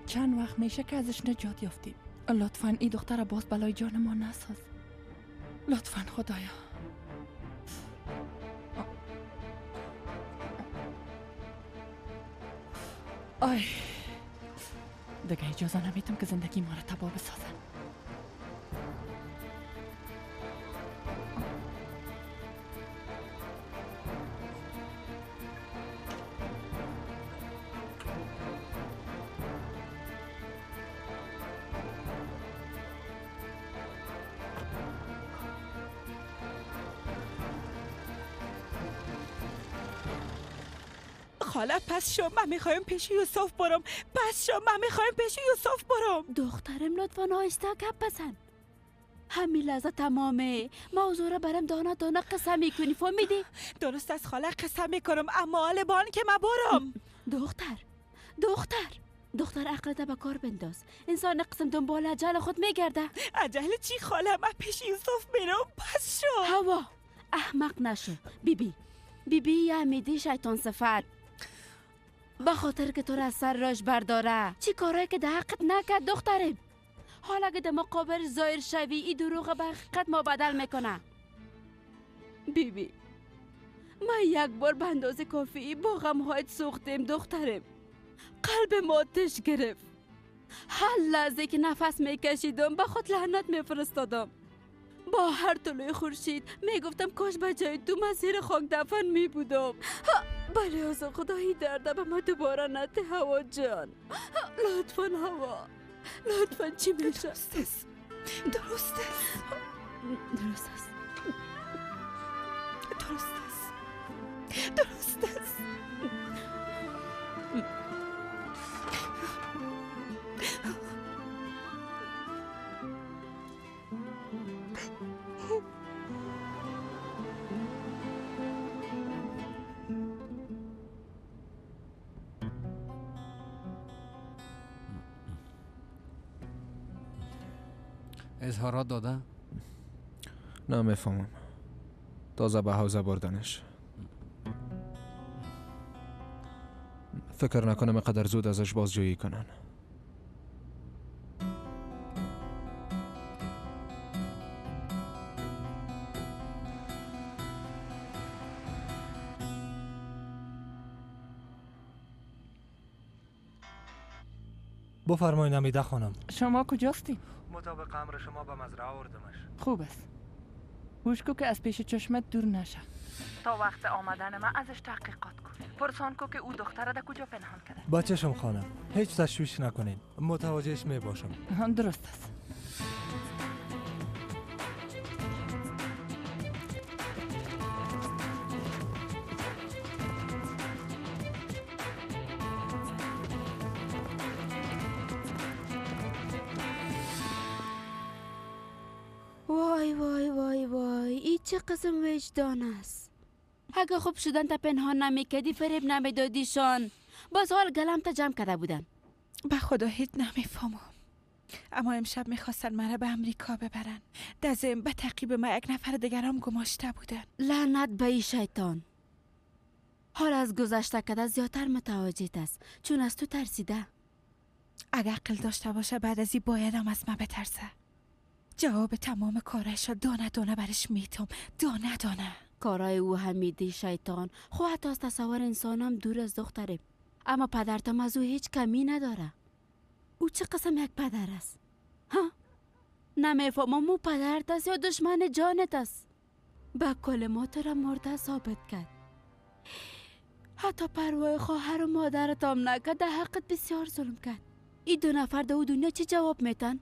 چند وقت میشه که ازش نجات یافتیم. لطفاً این دختر باز بلای جان ما نساز. لطفاً خدایا. آی دیگه اجازه نمیتم که زندگی ما را تباه بسازن. خاله پس شو، من میخوایم پیش یوسف برم. پس شو، من میخوایم پیش یوسف برم. دخترم لطفا آهسته گپ بزن. همین لحظه تمامه موضوع را برم دانه دانه قصه میکنی، فهمیدی؟ درست از خاله قصه میکنم، اما حال بان که من برم. دختر دختر دختر، عقلت به کار بنداز. انسان قسم دنبال عجل خود میگرده. عجل چی خاله؟ من پیش یوسف میرم. پس شو. هوا احمق نشو. بیبی بیبی یه شیطان صفت، به خاطر که تو را از سر راش برداره. چی کارایی که در حقت نکرد دخترم. حالا که در مقابل ظاهر شوی، این دروغ به حقیقت ما بدل میکنه. بیبی من یک بار به اندازه کافی با غمهایت سوختیم دخترم. قلب ما آتش گرفت. هر لحظه که نفس میکشیدم به خود لعنت میفرستادم. با هر طلوع خورشید میگفتم کاش به جای تو من زیر خاک دفن میبودم. بله از خدایی درده به من دوباره نده هوا جان. لطفا هوا، لطفا. چی میشه؟ درست است، درست است، درست است، درست است، درست است. اظهارات داده؟ نه میفهمم. تازه به حوزه بردنش. فکر نکنم اینقدر زود ازش بازجویی کنن. بفرمایید حمیده خانم. شما کجاستین؟ مطابق امر شما به مزرعه آوردمش. خوب است. گوش کو که از پیش چشمت دور نشه. تا وقت آمدن من ازش تحقیقات کن. پرسان کو که او دختره در کجا پنهان کرده. با چشم خانم، هیچ تشویش نکنین، متوجهش می باشم. درست است. وای وای وای وای، این چه قسم وجدان است. اگه خوب شدن تا پنهان نمیکردی، فریب نمیدادیشان، باز حال گلم تا جمع کرده بودن. به خدا هیچ نمیفهمم، اما امشب میخواستن مرا به امریکا ببرن. دزم به تعقیب ما یک نفر دیگرام گماشته بودن. لعنت به این شیطان. حال از گذشته کده زیادتر متوجه است، چون از تو ترسیده. اگه عقل داشته باشه بعد از این بایدم از من بترسه. جواب تمام کارش را دانه دانه برش میتم، دانه دانه. کارای او حمیده شیطان خو حتی از تصور انسانم دور از دختره، اما پدرتم از او هیچ کمی نداره. او چه قسم یک پدر است؟ ها؟ نمیفهمم او پدرت است یا دشمن جانت است. به کل ما تو را مرده ثابت کرد. حتی پروای خواهر و مادرت هم نکرد. در حقت بسیار ظلم کرد. این دو نفر در او دنیا چه جواب میتن؟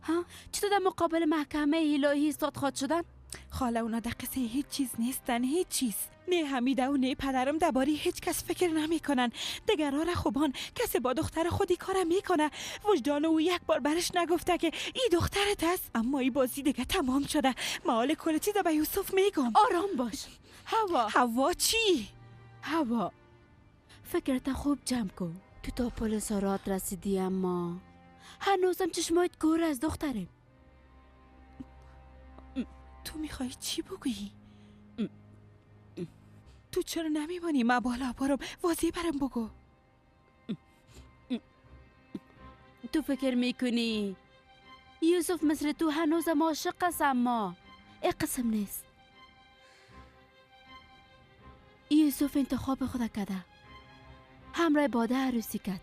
ها؟ چطور در مقابل محکمه الهی استاد خواد شدن؟ خاله اونا در قصه هیچ چیز نیستن، هیچ چیز. نه حمیده و نه پدرم درباره هیچ کس فکر نمیکنن. دگرها را خوبان کسی با دختر خودی کار میکنه. وجدان او یک بار برش نگفته که ای دخترت است. اما ای بازی دیگه تمام شده. مال کل چیز به یوسف میگم. آرام باش. هوا. هوا چی؟ هوا فکرت خوب جمع کن. تو تا پل سارات رسیدی اما هنوزم چشمایت کور از دخترم. تو میخوای چی بگویی؟ تو چرا نمیمانی من بالا برم؟ واضح برم بگو. تو فکر میکنی یوسف مثل تو هنوزم عاشق است، اما این قسم نیست. یوسف انتخاب خود کرده، همراه باده عروسی کرد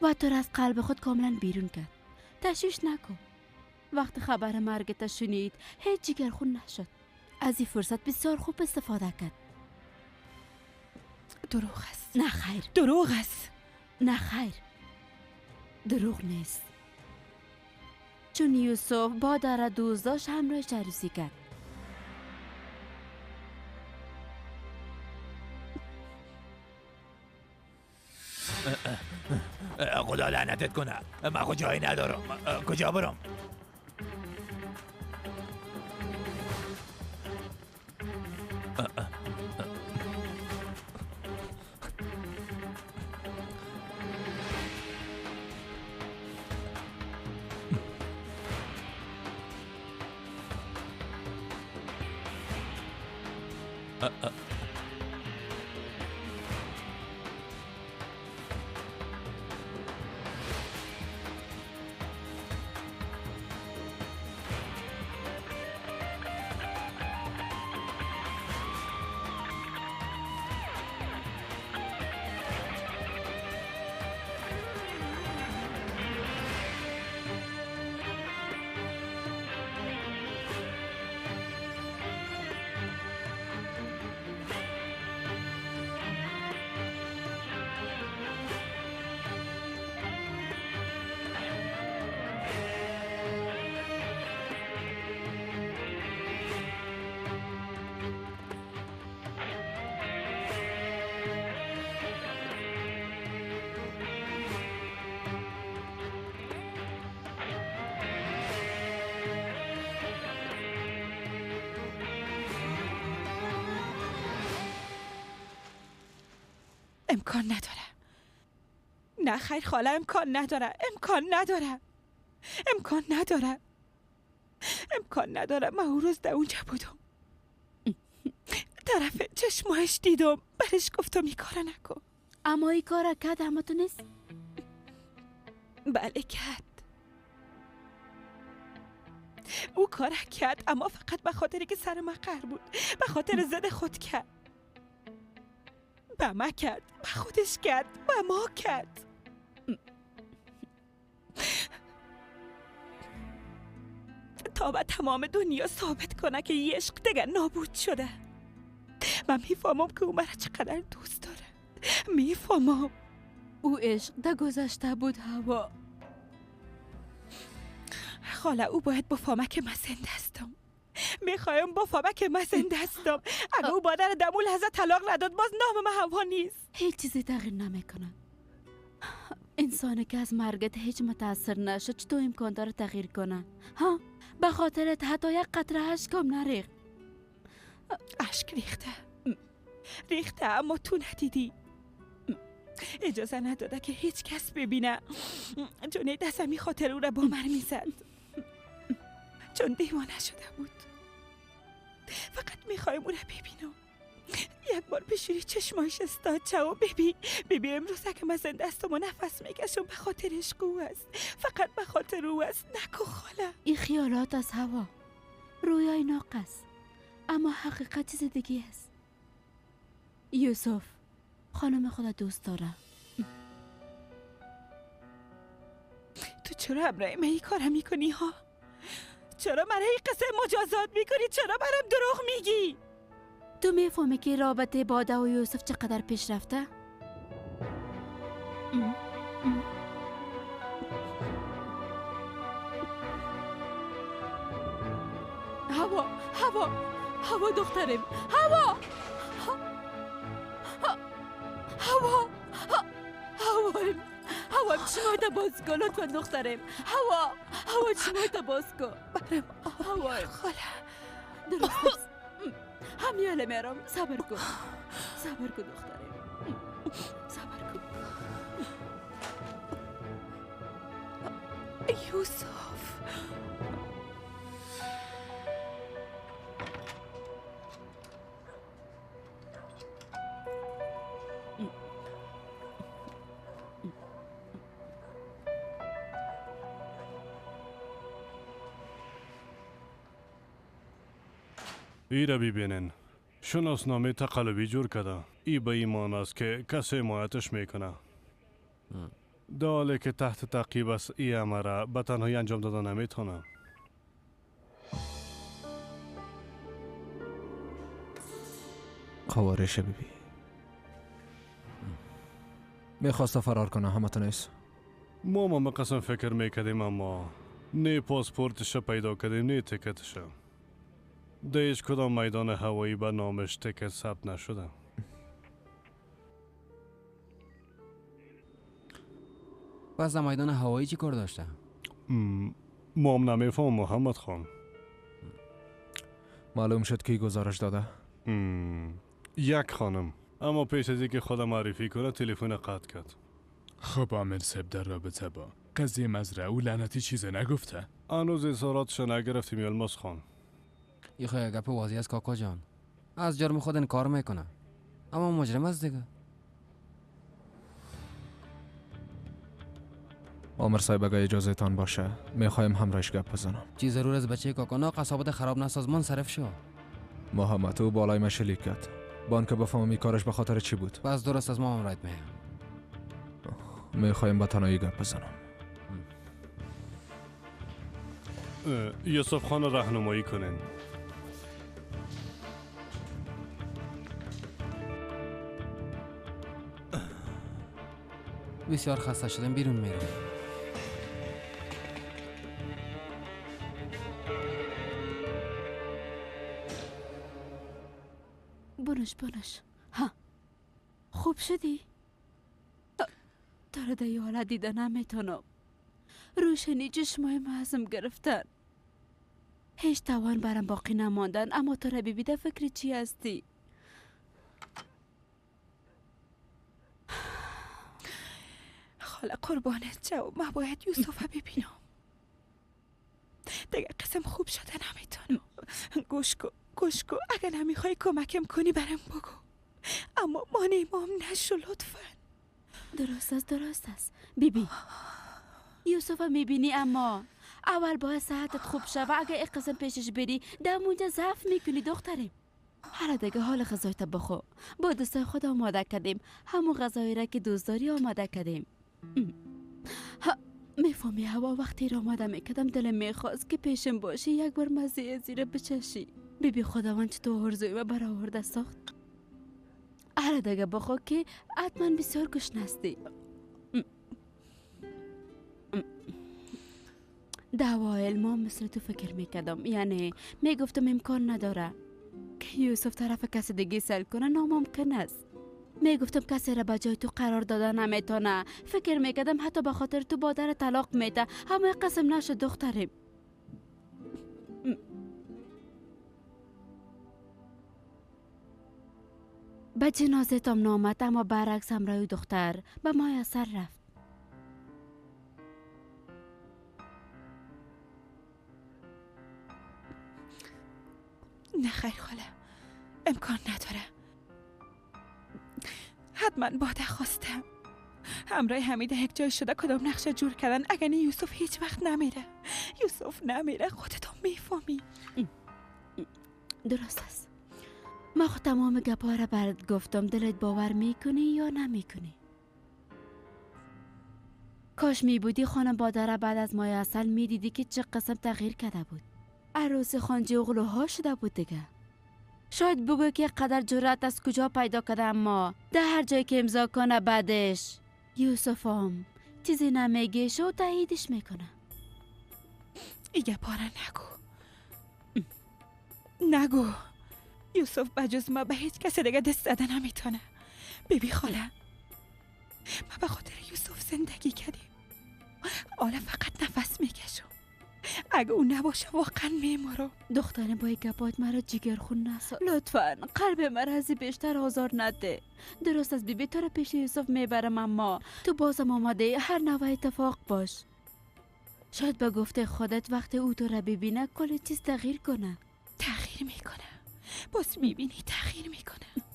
و تو را از قلب خود کاملا بیرون کرد. تشویش نکن. وقت خبر مرگت شنید هیچ جگرخون نشد. از این فرصت بسیار خوب استفاده کرد. دروغ است. نه خیر. دروغ است. نه خیر، دروغ نیست. چون یوسف باده را دوست داشت همراهش عروسی کرد. خدا لعنتت کنه، من خود جایی ندارم، کجا برم؟ امکان نداره. نه خیر خاله، امکان نداره. امکان نداره. امکان نداره. امکان نداره. من اون روز در اونجا بودم. طرف چشمایش دیدم. برش گفتم این کار نکن. اما این کار کرد. اما تو نیست؟ بله کرد. او کار کرد، اما فقط به خاطر که سر من قهر بود، به خاطر زد خود کرد. به ما کرد، به خودش کرد، به ما کرد. تا به تمام دنیا ثابت کنه که یه عشق دیگه نابود شده. من میفهمم که او مرا چقدر دوست داره. میفهمم. او عشق ده گذشته بود هوا. خاله او باید بفهمه که من زنده هستم. میخوایم بفهمه که من زنده هستم. اگه او مادر دمو لحظه طلاق نداد باز نام من هوا نیست. هیچ چیزی تغییر نمیکنه. انسانی که از مرگت هیچ متاثر نشد چطور امکان داره تغییر کنه؟ ها؟ به خاطرت حتی یک قطره اشکم نریخت. اشک ریخته. ریخته اما تو ندیدی. اجازه نداده که هیچ کس ببینه. چون دستمی خاطر او را با من میزد. چون دیوانه شده بود. فقط میخوایم او را ببینم. یک بار پیشوری چشمایش استاد چه و ببی ببی امروز که من زنده هستم و نفس میکشم به خاطر عشق او است. فقط به خاطر او است. نکو خاله. این خیالات از هوا رویای ناقص، اما حقیقت چیز دیگه است. یوسف خانم خدا دوست داره. تو چرا همراه من این کارم میکنی ها؟ چرا مرا این قصه مجازات میکنی؟ چرا برام دروغ میگی؟ تو میفهمی که رابطه باده و یوسف چقدر پیش رفته؟ هوا هوا هوا دخترم، هوا هوا هوا هوا چشمایت باز کن لطفا دخترم، هوا هوا چشمایت باز کن برم. هوا خاله درست است، همیاله میرم، صبر کن صبر کن دخترم، صبر کن. یوسف ای را ببینن، شناسنامه تقلبی جور کرده. ای به ایمان است که کسی حمایتش میکنه. در حالی که تحت تعقیب است، ای امر را به تنهایی انجام داده نمیتونه. قوارش بیبی میخواست فرار کنه، همه تونست. ما ما قسم فکر میکردیم، اما نه پاسپورتش پیدا کردیم نه تکتش. در هیچ کدام میدان هوایی به نامش تکت ثبت نشده. پس در میدان هوایی چی کار داشته؟ ما هم نمیفهم محمد خان. معلوم شد کی گزارش داده؟ یک خانم، اما پیش از اینکه خودم معرفی کنه تلفن قطع کرد. خب عامل صاحب در رابطه با قضیه مزرعه او لعنتی چیز نگفته؟ هنوز اظهاراتش نگرفتیم یلماز خان. ای خو گپ واضح است کاکا جان، از جرم خود انکار میکنه، اما مجرم است دیگه. عامر صاحب اگه اجازه تان باشه میخوایم همراهش گپ بزنم. چی ضرور از بچه کاکا نا قصابت خراب نساز، منصرف شو. محمد او بالای ما شلیک کرد، بانک بفهمی کارش به خاطر چی بود. بس درست از ما هم رایت میم. میخوایم با تنهایی گپ بزنم. یوسف خان راهنمایی کنین. بسیار خسته شدم، بیرون میرم. بنش بنش. ها خوب شدی؟ تو را در این حالت دیده نمیتونم. روشنی چشمای ازم گرفتن، هیچ توان برم باقی نماندن، اما تو را ببیده فکر چی هستی؟ خاله قربانت شو، من باید یوسف ببینم. دیگه قسم خوب شده نمیتونم. گوش کن گوش کن، اگه نمیخوای کمکم کنی برم بگو، اما مانع مام نشو لطفا. درست است درست است بیبی. یوسف میبینی، اما اول باید صحتت خوب شه و اگه یک قسم پیشش بری دم اونجا ضعف میکنی دختریم. حالا دیگه حال غذایت بخو، با دوستای خود آماده کردیم، همون غذایی را که دوست داری آماده کردیم. میفهمی هوا وقتی را آماده میکردم دلم میخواست که پیشم باشی، یک بار مزه زیره بچشی. بیبی خداوند چطور آرزوی ما برآورده ساخت. حالا دیگه بخو که حتما بسیار گشنه هستی. در اوایل ما مثل تو فکر میکردم، یعنی میگفتم امکان نداره که یوسف طرف کسی دیگه سل کنه، ناممکن است. میگفتم کسی را به جای تو قرار داده نمیتونه. فکر میکردم حتی به خاطر تو بادر طلاق میده، اما قسم نشد دختریم. به جنازه تام نامد، اما برعکس همراه دختر به مای اثر رفت. نه خیر خاله، امکان نداره. حتما باده خواستم همراه حمیده یک جای شده کدام نقشه جور کردن، اگر نه یوسف هیچ وقت نمیره. یوسف نمیره، خودتون میفهمی. درست است. ما خود تمام گپا را برات گفتم، دلت باور میکنی یا نمیکنی؟ کاش می بودی خانم بادره بعد از مایه عسل می دیدی که چه قسم تغییر کرده بود. عروس خانجی اغلوها شده بود دیگه. شاید بگو که قدر جرأت از کجا پیدا کرده، اما ده هر جایی که امضا کنه بعدش یوسفم چیزی نمیگه شو تاییدش میکنه. ایگه پاره نگو نگو. یوسف بجز ما به هیچ کس دیگه دست زده نمیتونه. بیبی خاله، ما به خاطر یوسف زندگی کردیم، حالا فقط نفس میکشم. اگه اون نباشه واقعا میمارم. دخترم با گپات مرا جگرخون نساز. لطفا قلب مرا از بیشتر آزار نده. درست از بیبی تو را پیش یوسف میبرم، اما تو بازم آماده هر نوع اتفاق باش. شاید به گفته خودت وقتی او تو را ببینه کل چیز تغییر کنه. تغییر میکنه، باز میبینی تغییر میکنه.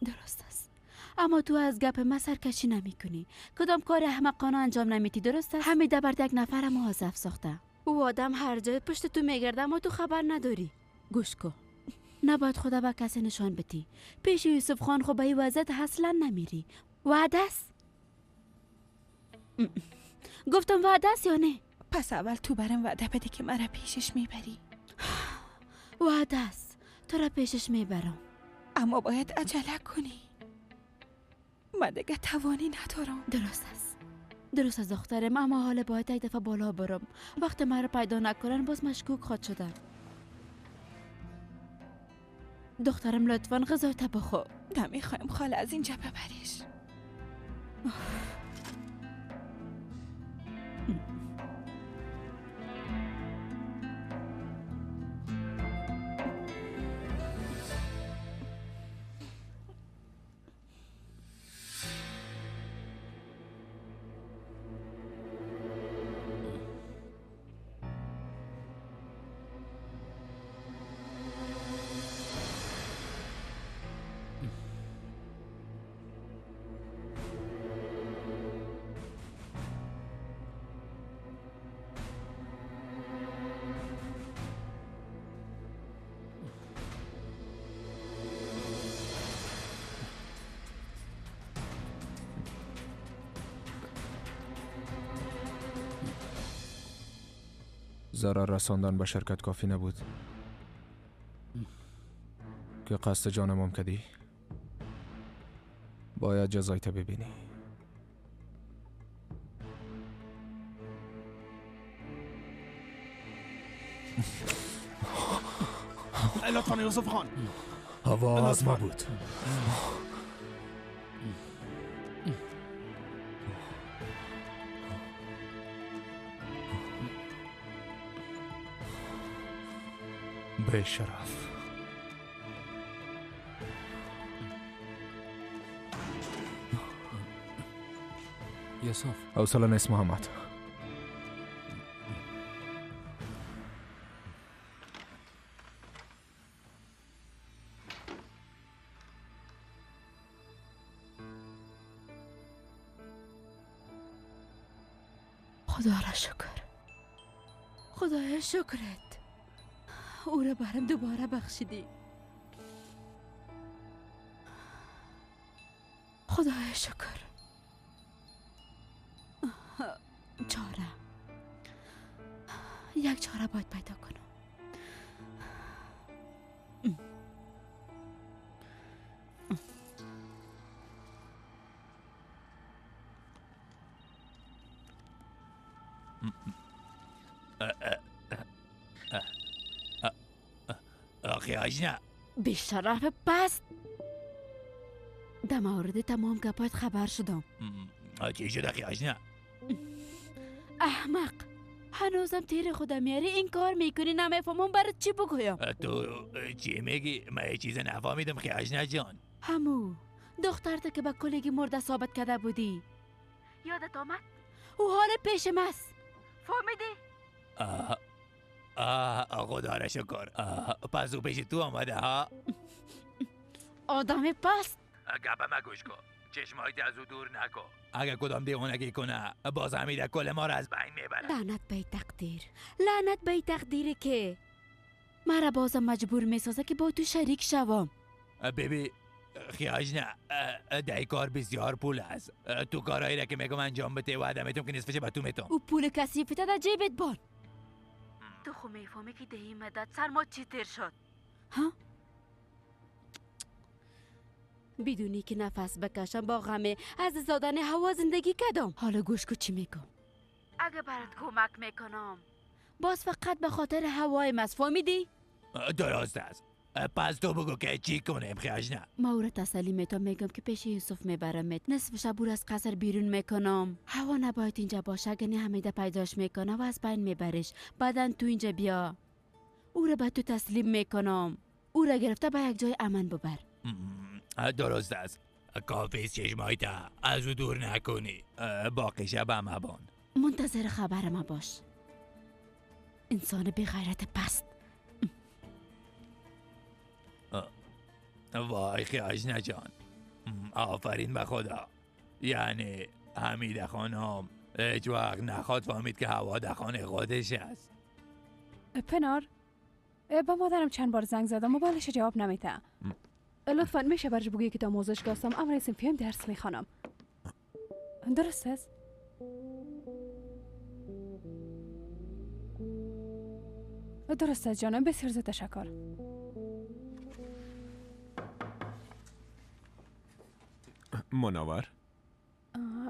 درست است، اما تو از گپ ما سرکشی نمیکنی. کدام کار احمقانه انجام نمیدی، درست است؟ حمیده بر یک نفر موظف ساخته. او آدم هر جای پشت تو میگرده اما تو خبر نداری. گوش کن، نباید خدا به کسی نشان بدی. پیش یوسف خان خب به این وضعیت اصلا نمیری. وعده است. گفتم وعده است یا نه؟ پس اول تو برم وعده بده که مرا پیشش میبری. وعده است، تو را پیشش میبرم، اما باید عجله کنی. من دیگه توانی ندارم. درست است، درست از دخترم، اما حالا باید یک دفعه بالا برم. وقتی مرا پیدا نکنن باز مشکوک خواهد شدم. دخترم لطفا غذایت بخور. نمیخوایم خاله، از اینجا ببریش. ضرر رساندن به شرکت کافی نبود که قصد جانمم کردی؟ باید جزایت ببینی. لطفا یوسف خان. هوا از ما بود. به شرف. یوسف. حوصله نیست محمد. خدا را شکر، خدایا شکرت، او را برم دوباره بخشیدی. خدایا شکر. چاره، یک چاره باید پیدا کنم. بیشرف پست، در مورد تمام گپایت خبر شدم. چی شده خیاجنه؟ احمق، هنوزم تیر خودم میاری این کار میکنی. نمیفهمم برات چی بگویم. تو چی میگی؟ من یه چیز نفهمیدم خیاجنه جان. همو دخترت که به کلگی مرده ثابت کرده بودی یادت آمد؟ او حال پیش ماست، فهمیدی؟ آه خدا را شکر. پس او پیش تو آمده ها؟ آدم پست. گپه مگوش کن، چشمایت از او دور نکن. اگه کدام دیوانگی کنه باز حمیده کل ما را از بین میبره. لعنت به تقدیر، لعنت به تقدیری که مرا بازم مجبور میسازه که با تو شریک شوم. بیبی خیاج نه، در کار بسیار پول است. تو کارهایی را که میگم انجام بده، وعده میتم که نصفش به تو میتم. او پول کثیفت در جیبت بان. تو خو میفهمی که دهی مدت سر ما چی تیر شد. ها؟ بدونی که نفس بکشم با غم از زادن هوا زندگی کردم. حالا گوش کو چی میگم. اگه برات کمک میکنم باز فقط به خاطر هوای مس، فهمیدی؟ درست است. پس تو بگو که چی کنیم خیاج نه. ما او را تسلی میتم، میگم که پیش یوسف میبرمت، نصف شب او را از قصر بیرون میکنم. هوا نباید اینجا باشه، اگه نه حمیده پیداش میکنه و از بین میبرش. بعدا تو اینجا بیا، او را به تو تسلیم میکنم. او را گرفته به یک جای امن ببر. درست است. کافی چشمایت از او دور نکنی، باقی شب هم بان. منتظر خبر ما باش. انسان بی غیرت پست. وای خیاجنه جان، آفرین به خدا. یعنی حمیده خانم هیچ وقت نخواد فهمید که هوا در خانه خودش است. پنار، به مادرم چند بار زنگ زدم، موبایلش جواب نمیده. لطفا میشه برش بگویی که تا آموزشگاه هستم، امر صنفی هم درس میخوانم. درست است؟ درست است جانم، بسیار زیاد تشکر. منور؟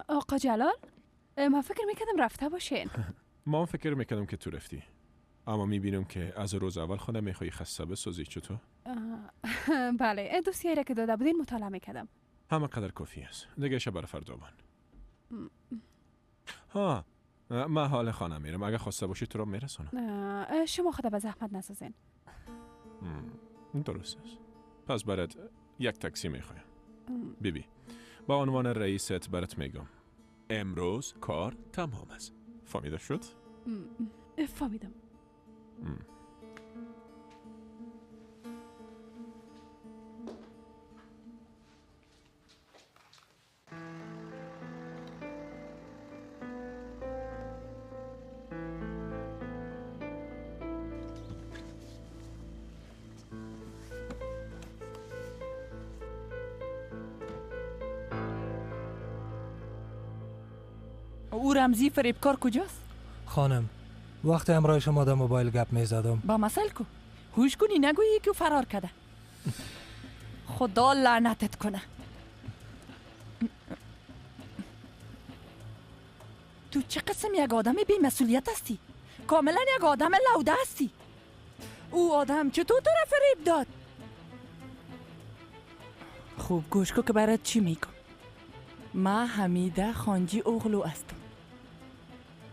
آقا جلال، من فکر میکردم رفته باشین. ما فکر میکردم که تو رفتی، اما میبینم که از روز اول خودم میخوای خسته بسازی. چطور؟ بله، دوسیه را که داده بودین مطالعه میکردم. همه قدر کافی است دیگه، شب برای فردا بان. ها، من حال خانه میرم، اگه خواسته باشی تو رو میرسونم. شما خدا به زحمت نسازین. درست است. پس برات یک تاکسی میخوایم. بیبی، با عنوان رئیست برات میگم امروز کار تمام است. فهمیده شد؟ فهمیدم. او رمزی فریبکار کجاست؟ خانم، وقتی همراه شما در موبایل گپ میزدم. با مسئله کو هوش کنی، نگویی که فرار کرده. خدا لعنتت کنه. تو چه قسم یک آدم بی مسئولیت هستی؟ کاملا یک آدم لوده هستی. او آدم چطور تو را فریب داد؟ خوب گوش کو که برات چی میگم. ما حمیده خانجی اغلو هستم.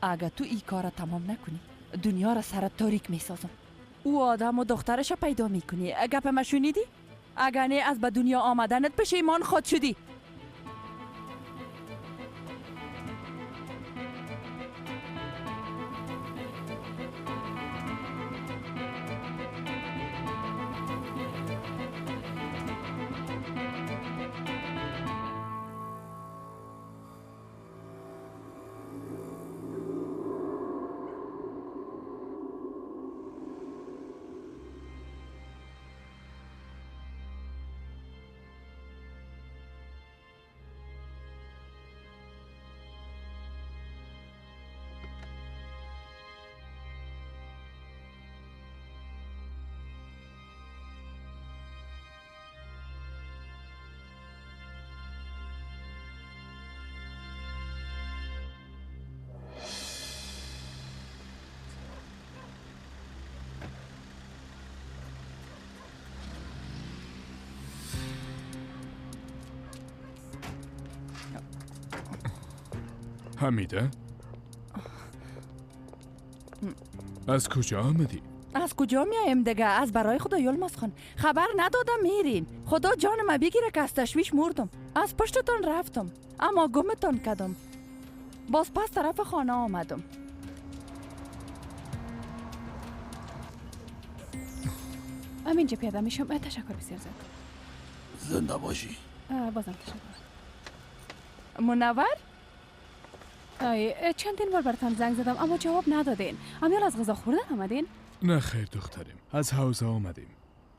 اگه تو ای کار تمام نکنی دنیا را سرت تاریک میسازم. او آدم و دخترش را پیدا میکنی. گپ ما شنیدی؟ اگه نه از به دنیا آمدنت پشیمان خود شدی. حمیده؟ از کجا آمدی؟ از کجا میایم دیگه؟ از برای خدا یلماز خان خبر ندادم میرین. خدا جان ما بگیره که از تشویش مردم. از پشتتان رفتم اما گمتان کردم. باز پس طرف خانه آمدم. همینجا پیاده میشم. تشکر بسیار زیاد. زنده باشی. بازم تشکر. منور؟ چندین بار براتان زنگ زدم اما جواب ندادین. امیال از غذا خوردن آمدین؟ نه خیر دختریم، از حوزه آمدیم.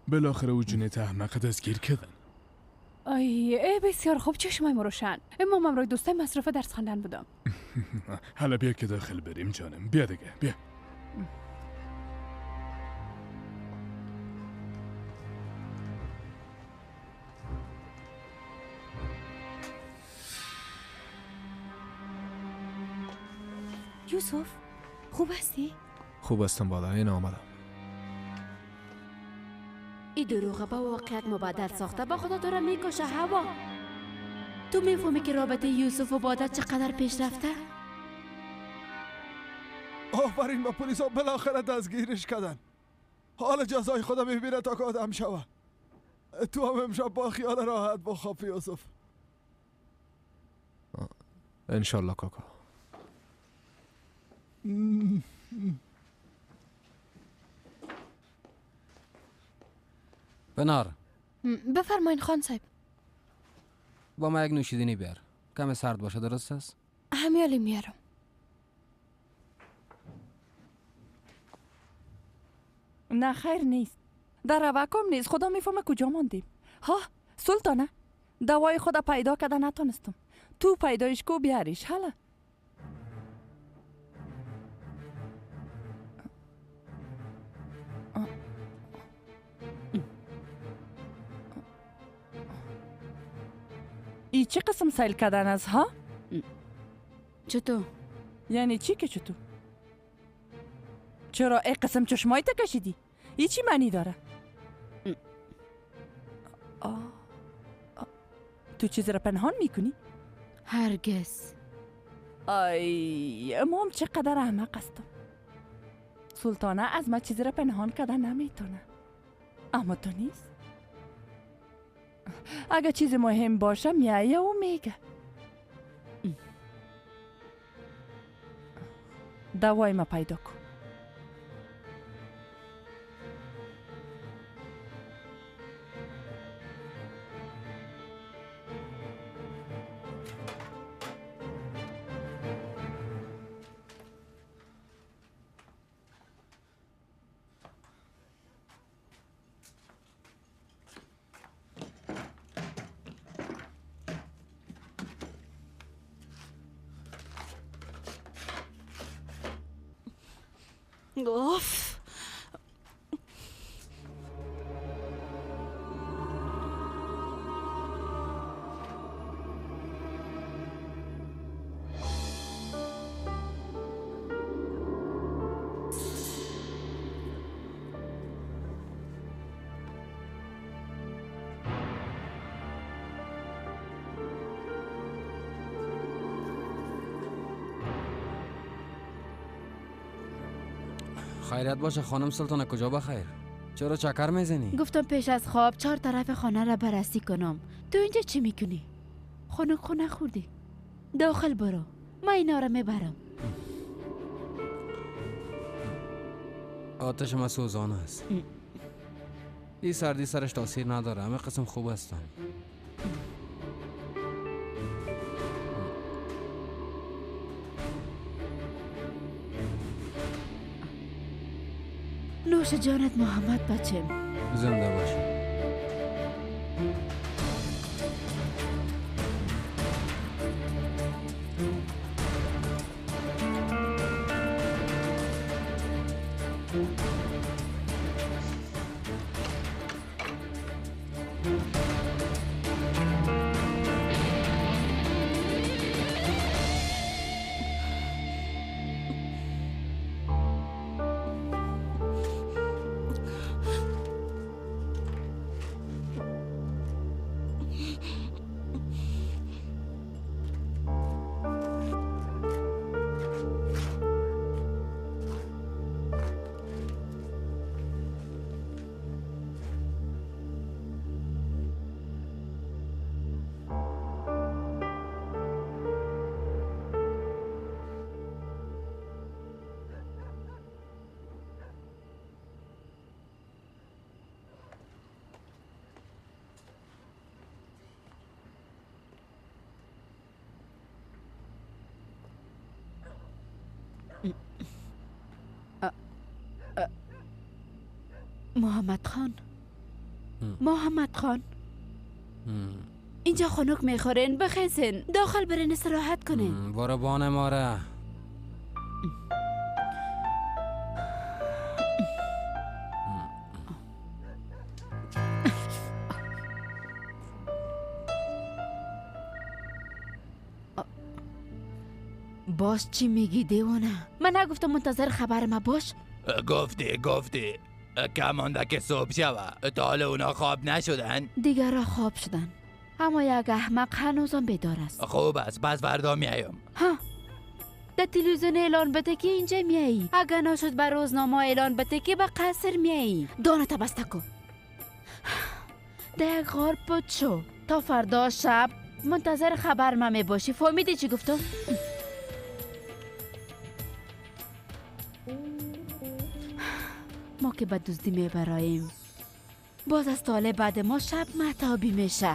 بالاخره او جنیت احمق دستگیر کردن. ای ای بسیار خوب، چشمایم روشن. اما من روی دوستای مصرف درس خواندن بودم. حالا بیا که داخل بریم جانم، بیا دیگه بیا. یوسف خوب هستی؟ خوب هستم بالا، این آمدم. این دروغ با واقعیت مبادل ساخته، با خدا تو را میکشه هوا. تو میفهمی که رابطه یوسف و باده چقدر پیش رفته؟ آفرین با پلیس ها بالاخره دستگیرش کردن. حال جزای خدا میبینه تا که آدم شوه. تو هم امشب با خیال راحت بخواب یوسف. انشالله کاکا. بنار بفرمایین خان صاحب. با ما یک نوشیدنی بیار، کم سرد باشه، درست است؟ همیالی میارم. نه خیر نیست، در روکم نیست. خدا میفهمه کجا ماندیم. ها سلطانه، دوای خدا پیدا کرده نتونستم. تو پیدایش کو بیاریش. حالا ای چه قسم سیل کردن از ها؟ چطور؟ یعنی چی که چطور؟ چرا ای قسم چشمای تا کشیدی؟ ای چی معنی داره؟ تو چیز را پنهان میکنی؟ هرگز. ای امام چقدر احمق هستم. سلطانه از ما چیزی را پنهان کرده نمیتونه، اما تو نیست. اگه چیز مهم باشه میایه و میگه. دوای ما پیدا کن. اوف خیریت باشه خانم سلطانه، کجا بخیر؟ چرا چکر میزنی؟ گفتم پیش از خواب 4 طرف خانه را بررسی کنم. تو اینجا چی میکنی؟ خنک خونه خوردی. داخل برو، من اینا را میبرم. آتش ما سوزان است. این سردی سرش تاثیر نداره، همه قسم خوب هستن. نوش جانت محمد بچم. زنده باشی. محمد خان، محمد خان، اینجا خنک میخورین، بخیزین داخل برین استراحت کنین. برو بانه ماره. باز چی میگی دیوانه؟ من نگفتم منتظر خبر ما باش؟ گفتی کم مانده که صبح شوه. تا حالا اونا خواب نشدن؟ دیگرها خواب شدن، اما یک احمق هنوزم بیدار است. خوب است، پس فردا میایم. ها، در تلویزیون اعلان بده که اینجا میایی، اگر نشد بر روزنامه اعلان بده که به قصر میایی. دانه بسته کن، در یک غار پت شو تا فردا شب منتظر خبر ما میباشی. فهمیدی چی گفتم؟ ما که به دزدی میبراییم، باز از طالع بعد ما شب مهتابی میشه.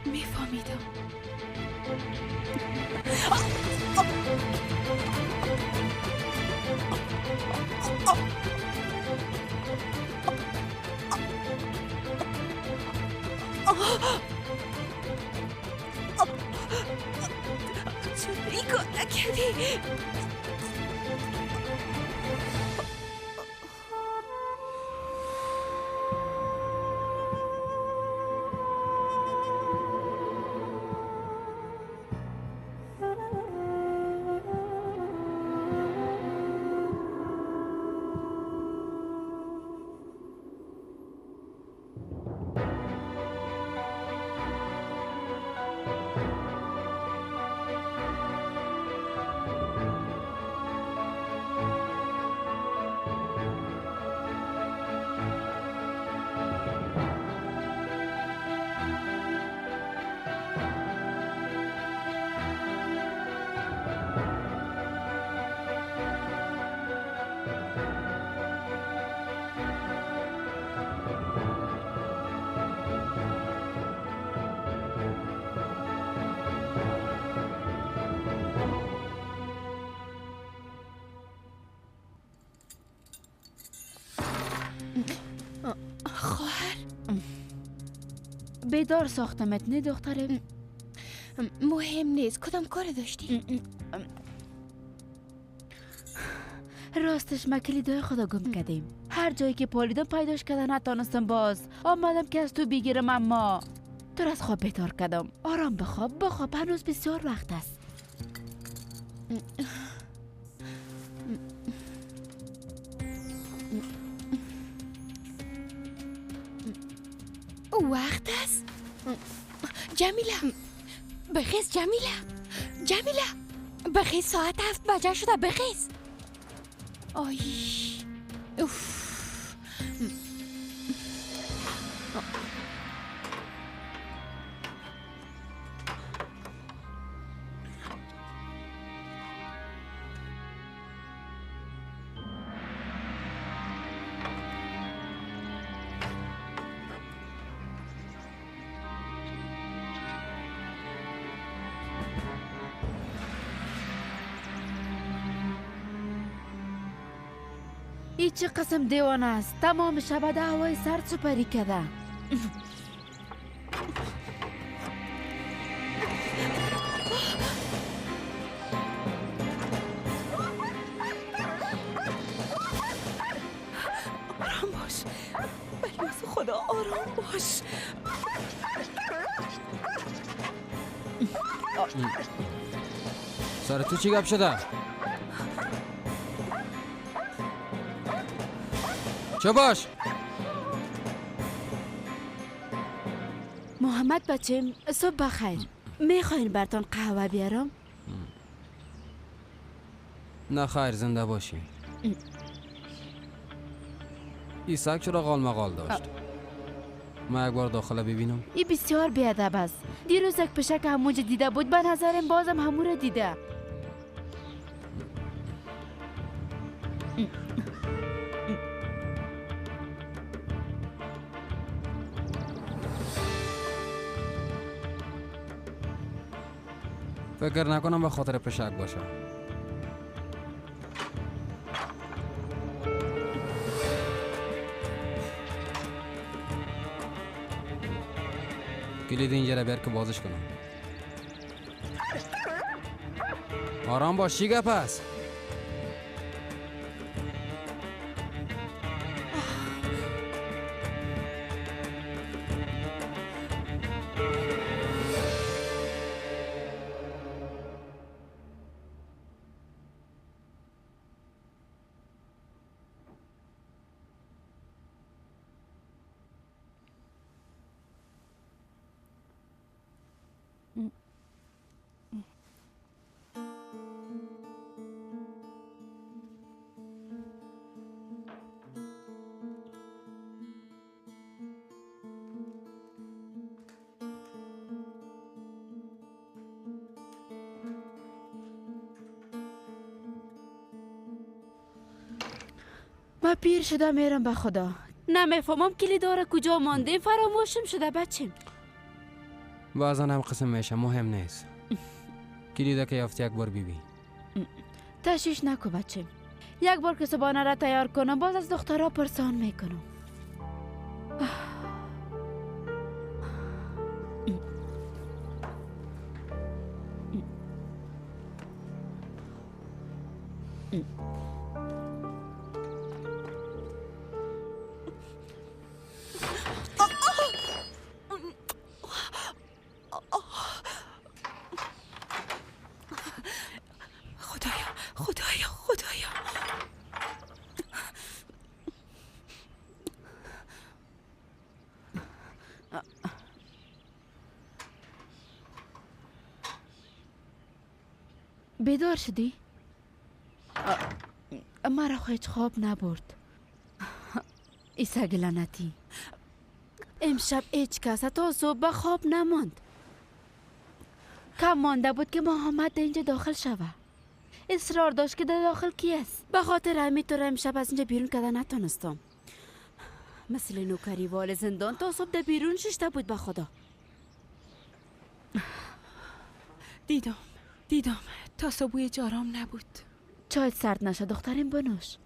میفهمیدم. چرا این کار نکردی؟ خواهر بیدار ساختمت نه دختره؟ مهم نیست، کدام کار داشتی؟ راستش ما کلیدای خدا گم کردیم. هر جایی که پالیدم پیداش کردن نتانستم. باز آمدم که از تو بگیرم، اما تو از خواب بیدار کردم. آرام بخواب، بخواب، هنوز بسیار وقت است. وقت است؟ جمیله بخیز، جمیله، جمیله بخیز، ساعت 7 بجه شده، بخیز. آی اوف. ای چه قسم دیوانه است، تمام شب در هوای سرد سپری کرده. آرام باش بلیاس خدا، آرام باش. سر تو چی گپ شده؟ چه باش؟ محمد بچم صبح بخیر. میخواین براتون قهوه بیارم؟ نه خیر، زنده باشی. این سگ چرا غال مغال داشت؟ من یک بار داخل ببینم. این بسیار بیادب است. دیروز یک پشک همونجا دیده بود، به نظرم بازم همون را دیده. فکر نکنم به خاطر پشک باشه. کلید اینجا را بیار که بازش کنم. آرام باش، چی گپ است؟ من پیر شده میرم به خدا. نمیفهمم کلیدار کجا مانده، فراموشم شده بچیم. بعضا هم قسم میشه، مهم نیست. کلیده که یافتی یک بار بیبی. تشویش نکو بچیم. یک بار که صبحانه را تیار کنم باز از دخترها پرسان میکنم. بیدار شدی؟ مرا هیچ خواب نبرد. ای سگ لعنتی، امشب هیچ کس تا صبح به خواب نماند. کم مانده بود که محمد اینجا داخل شوه. اصرار داشت که در داخل کی است. به خاطر همین تو را امشب از اینجا بیرون کرده نتونستم. مثل نوکری وال زندان تا صبح در بیرون ششته بود به خدا. دیدم تا صبح جارام نبود. چایت سرد نشه دختریم، بنوش.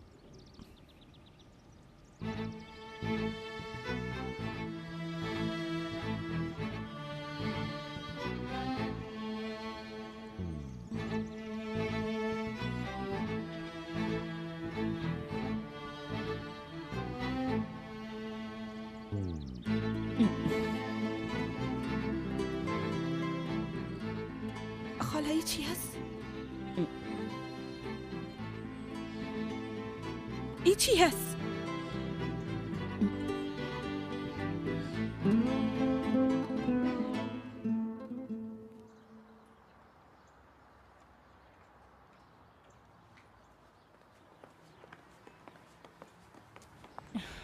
خاله ای چی هست؟ ای چی هست؟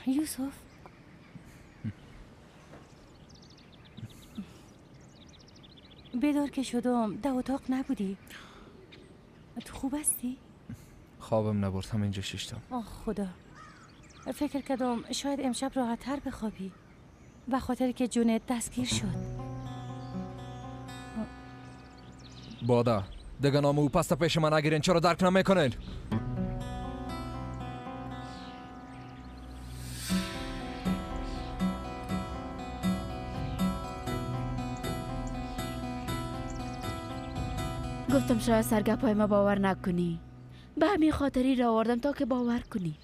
یوسف، بیدار که شدم در اتاق نبودی. تو خوب هستی؟ خوابم نبرد، همینجا ششتم. آه خدا، فکر کردم شاید امشب راحت تر بخوابی، به خاطر که جونت دستگیر شد. بادا دیگه نام او پست پیش من نگیرین. چرا درک نمیکنین؟ گفتم شاید سرگپای ما باور نکنی، به همین خاطری را آوردم تا که باور کنی.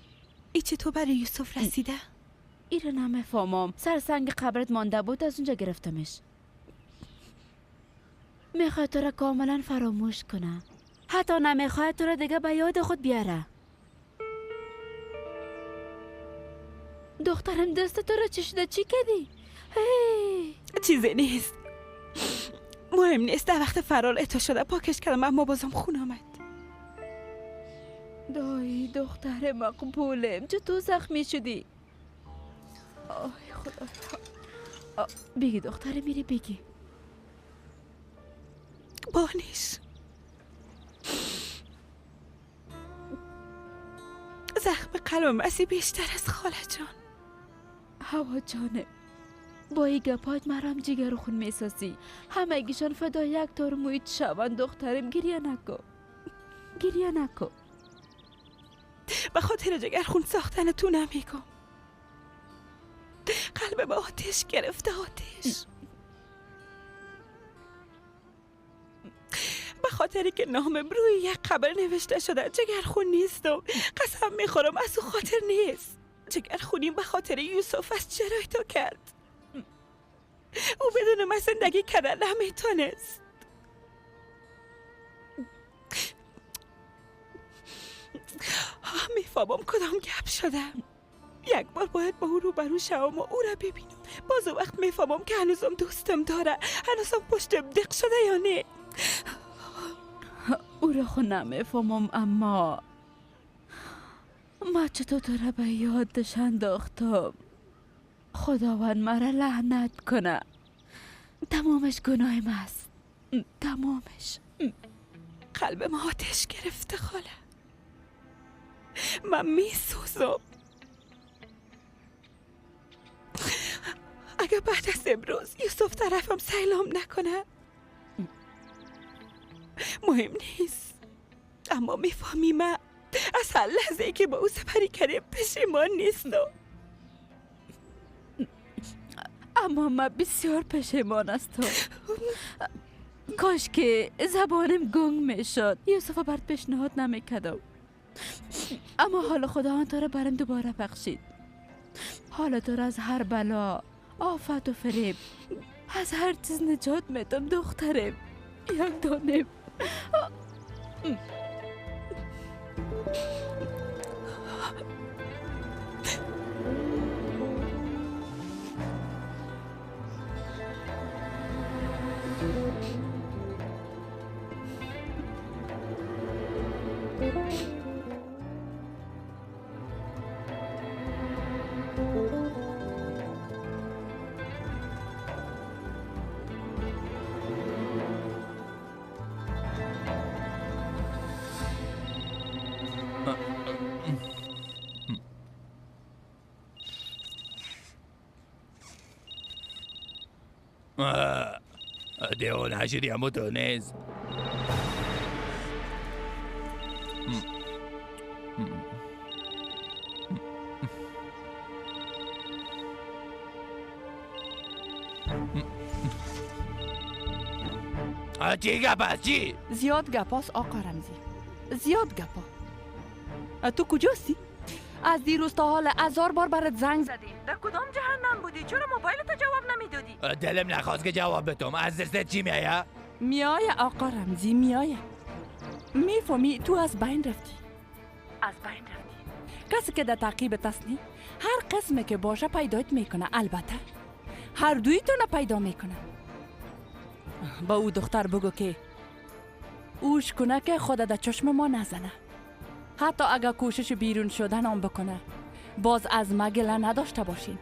ای چطور برای یوسف رسیده؟ ای را نمیفهمم. سر سنگ قبرت مانده بود، از اونجا گرفتمش. میخواد تو را کاملا فراموش کنه، حتی نمیخواد تو را دیگه به یاد خود بیاره. دخترم دست تو را چی شده؟ چی کردی؟ چیزی نیست، مهم نیست. در وقت فرار اتا شده پاکش کردم، اما بازم خون آمد. دایی دختر مقبولم، چطور زخمی شدی؟ آی خدا. بگی دختر میری، بگی. بانش زخم قلبم اسی بیشتر از خاله جان. هوا جانم، با این گپات مرام جگر خون میسازی. همگیشان فدا یک تار مویت شوند. دخترم گریه نکن، گریه نکن. به خاطر جگر خون ساختن تو نمیگم. قلب به آتش گرفته، آتش. به خاطری که نامم روی یک قبر نوشته شده جگر خون نیستم. قسم میخورم از او خاطر نیست. جگر خونیم به خاطر یوسف از چرای تو کرد. او بدون من زندگی کردن نمیتونست. میفهمم کدام گپ شدم. یک بار باید با او روبرو شوم و او را ببینم. باز وقت میفهمم که هنوزم دوستم داره، هنوزم پشتم دق شده یا نه. او را خود نمیفهمم، اما ما چطور تو را به یادش انداختم. خداوند مرا لعنت کنه. تمامش گناه ما است، تمامش. قلب ما آتش گرفته خاله، من میسوزم. اگه بعد از امروز یوسف طرفم سلام نکنه مهم نیست، اما میفهمی من از هر لحظه که با او سپری کردیم پشیمان نیستم. اما من بسیار پشیمان هستم. کاش که زبانم گنگ میشد، یوسف برات پیشنهاد نمیکردم. اما حالا خداوند تو را برم دوباره بخشید. حالا تو را از هر بلا، آفت و فریب، از هر چیز نجات میدم دخترم. یک دانم. دیوانه شدی اما تو نیست. چی گپ است چی؟ زیاد گپ است آقا رمزی، زیاد گپا. تو کجاستی؟ از دیروز تا حال 1000 بار برات زنگ زدیم. در کدام جهنم بودی؟ چرا موبایلت جواب نمیدادی؟ دلم نخواست که جواب بدم. از دستت چی میایه؟ میایه آقا رمزی، میایه. میفهمی تو از بین رفتی، از بین رفتی. کسی که در تعقیب است نی، هر قسمه که باشه پیدایت میکنه. البته هر دویتون پیدا میکنه. با او دختر بگو که اوش کنه که خود در چشم ما نزنه. حتی اگر کوشش بیرون شدن هم بکنه، باز از ما گله نداشته باشین.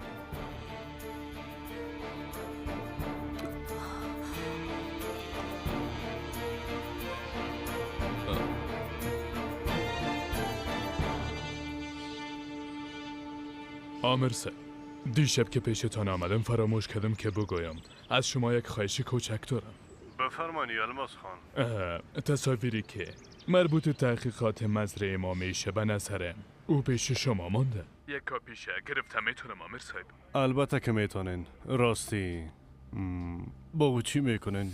آمر صاحب، دیشب که پیشتان آمدم فراموش کردم که بگویم از شما یک خواهش کوچک دارم. بفرمایید الماس خان. تصاویری که مربوط تحقیقات مزرعه ما میشه به نظرم او پیش شما مانده. یک کاپیشه گرفتم میتونم آمر صاحب؟ البته که میتونین. راستی با او چی میکنین؟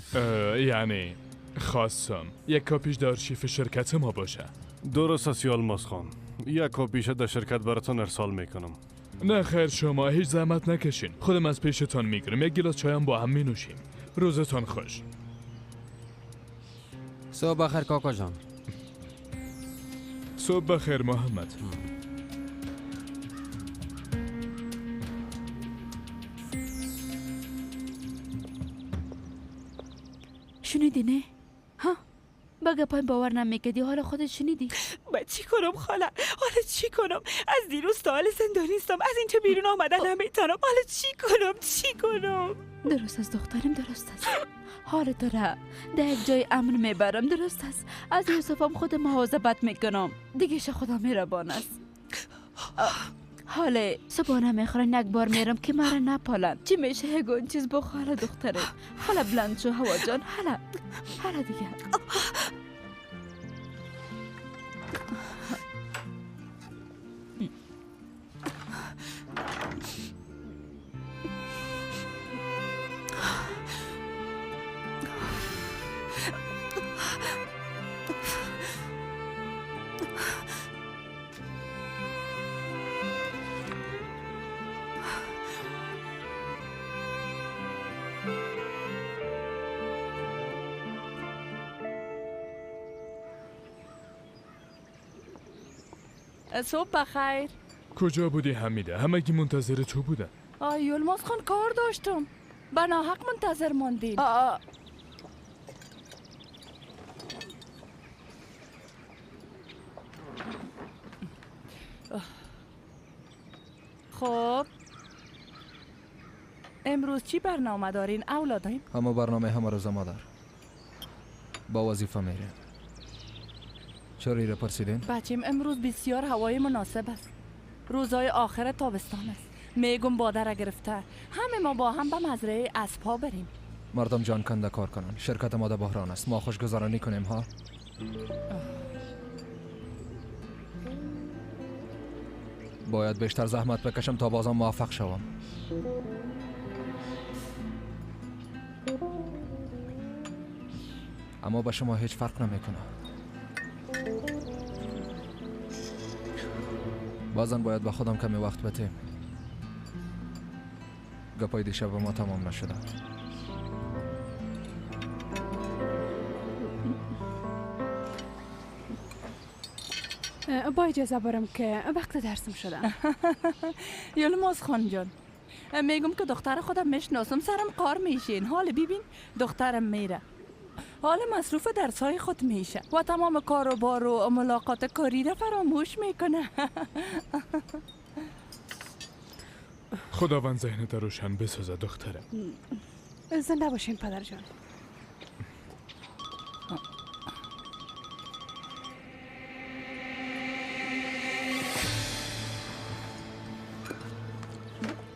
یعنی خواستم یک کاپیش در آرشیو شرکت ما باشه. درست است الماس خان، یک کاپیشه در شرکت براتون ارسال میکنم. نه خیر، شما هیچ زحمت نکشین، خودم از پیشتان میگیرم. یک گیلاس چایم با هم می نوشیم. روزتان خوش. صبح بخیر کاکا جان. صبح بخیر محمد. شنیدی نه؟ ها؟ با گپایم باور نمیکردی، حالا خودت شنیدی. باید چی کنم خاله؟ حالا چی کنم؟ از دیروز تا حال زندانیستم، از اینجا بیرون آمدن نمیتونم. حالا چی کنم؟ چی کنم؟ درست است دخترم، درست است. حال تو را در یک جای امن میبرم، درست است. از یوسفم خود مواظبت میکنم، دیگه خدا مهربان است. حالا صبحانه میخورن، یک بار میرم که مرا نپالن. چی میشه هگون چیز بخوره دختره. حالا بلند شو هوا جان، حالا حالا دیگه. صبح بخیر. کجا بودی حمیده؟ همگی منتظر تو بودن. آی الماس خان کار داشتم، به ناحق منتظر ماندیم. خب امروز چی برنامه دارین اولادایم؟ همه برنامه همه روزه مادر با وظیفه میریم. چرا ایره پرسیدین؟ بچیم امروز بسیار هوای مناسب است، روزای آخر تابستان است. میگم بادر گرفته همه ما با هم به مزرعه اسب‌ها بریم. مردم جان کنده کار کنن، شرکت ما در بحران است، ما خوشگذرانی کنیم ها. باید بیشتر زحمت بکشم تا بازم موفق شوم. اما به شما هیچ فرق نمیکنه. بازم باید به خودم کمی وقت بدیم. گپای دیشب ما تمام نشده. با اجازه برم که وقت درسم شده. یلماز خان جان، میگم که دختر خودم میشناسم، سرم قار میشین. حال ببین دخترم میره، حال مصروف درسای خود میشه و تمام کار و بار و ملاقات کاری را فراموش میکنه. خداوند ذهنت روشن بسازه دخترم. زنده باشین پدر جان.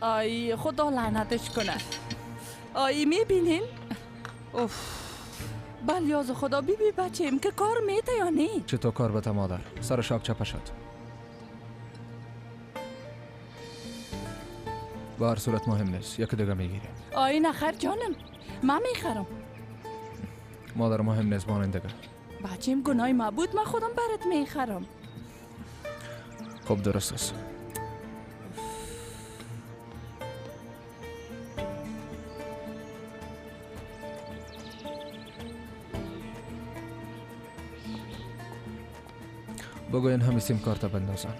آی خدا لعنتش کنه. آی میبینین؟ اوف بلیاز خدا. بی بی بچیم که کار میته یا نه؟ چطور کار بته مادر؟ سر شاب چپه شد. به هر صورت مهم نیست، یکی دیگه میگیریم. آی نخر جانم، من میخرم. مادر مهم نیست، بانین دیگه. بچیم گناه ما بود، من خودم برات میخرم. خب درست است. بگوین همه سیم کارت بندازن.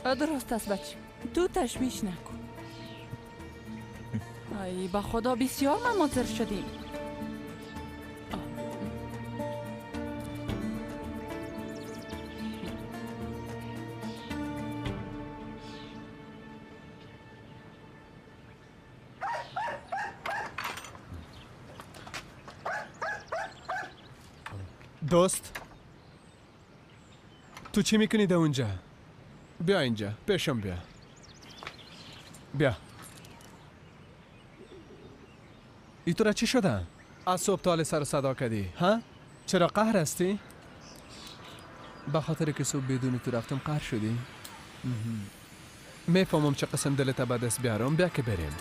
درست است بچه، تو تشویش نکن. ای با خدا بسیار من منتظر شدیم. دوست، تو چی میکنی در اونجا؟ بیا اینجا، پیشم بیا. بیا. ای تو را چی شده؟ از صبح تا سر صدا کردی، ها؟ چرا قهر هستی؟ به خاطر که صبح بدون تو رفتم قهر شدی؟ میفهمم چه قسم دلت به دست بیارم. بیا که بریم.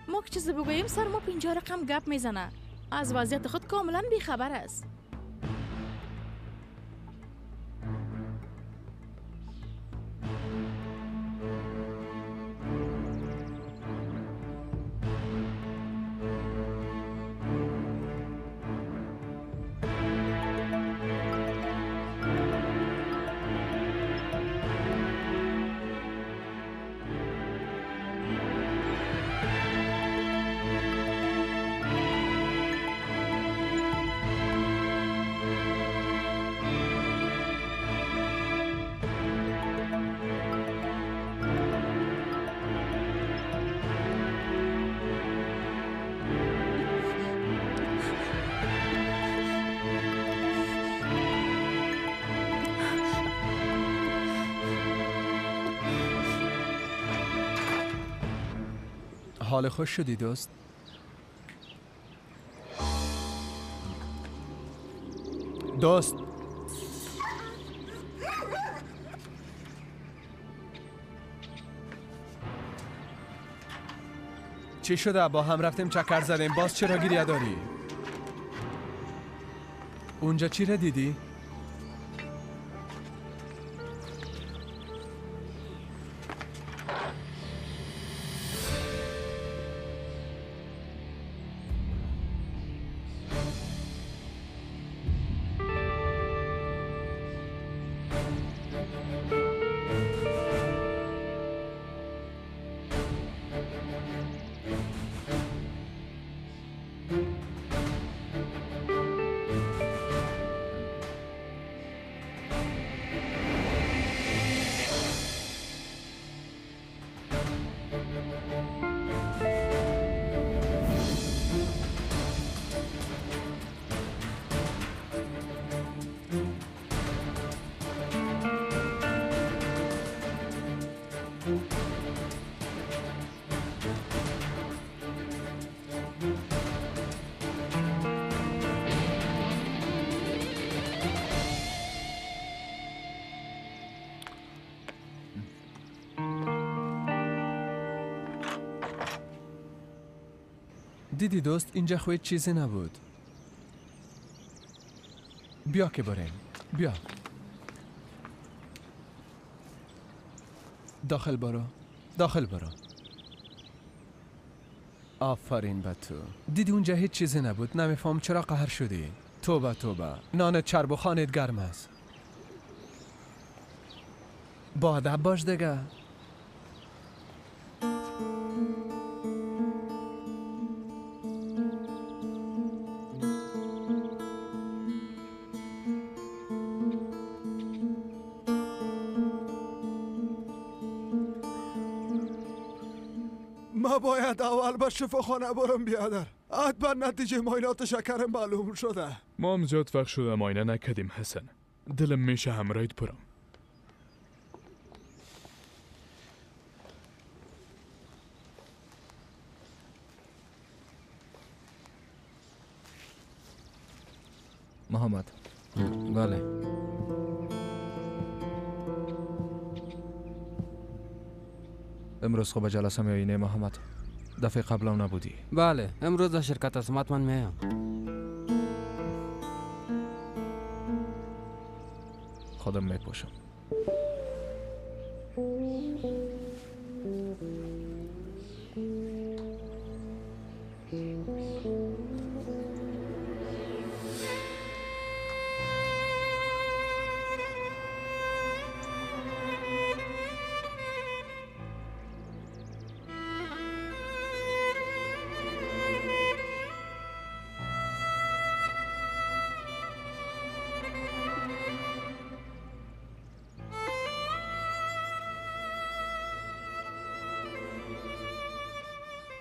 ما که چیزی بگوییم سر ما 50 رقم گپ میزنه. از وضعیت خود کاملا بیخبر است. حال خوش شدی دوست؟ دوست، چی شده؟ با هم رفتیم چکر زدیم، باز چرا گریه داری؟ اونجا چی را دیدی؟ دیدی دوست، اینجا خو هیچ چیزی نبود. بیا که بریم، بیا داخل برو، داخل برو. آفرین به تو. دیدی اونجا هیچ چیزی نبود. نمیفهم چرا قهر شدی. توبه توبه، نان چرب و خانت گرم است. با ادب باش دیگه. ما باید اول به شفاخانه برم بیادر. حتما نتیجه معاینات شکرم معلوم شده. ما هم زیاد وقت شده معاینه نکردیم حسن. دلم میشه همراهت برم. محمد. بله. امروز خب جلسه میایی نه محمد؟ دفعه قبلا نبودی. بله امروز در شرکت هستم، حتما میایم. خودم میپوشم.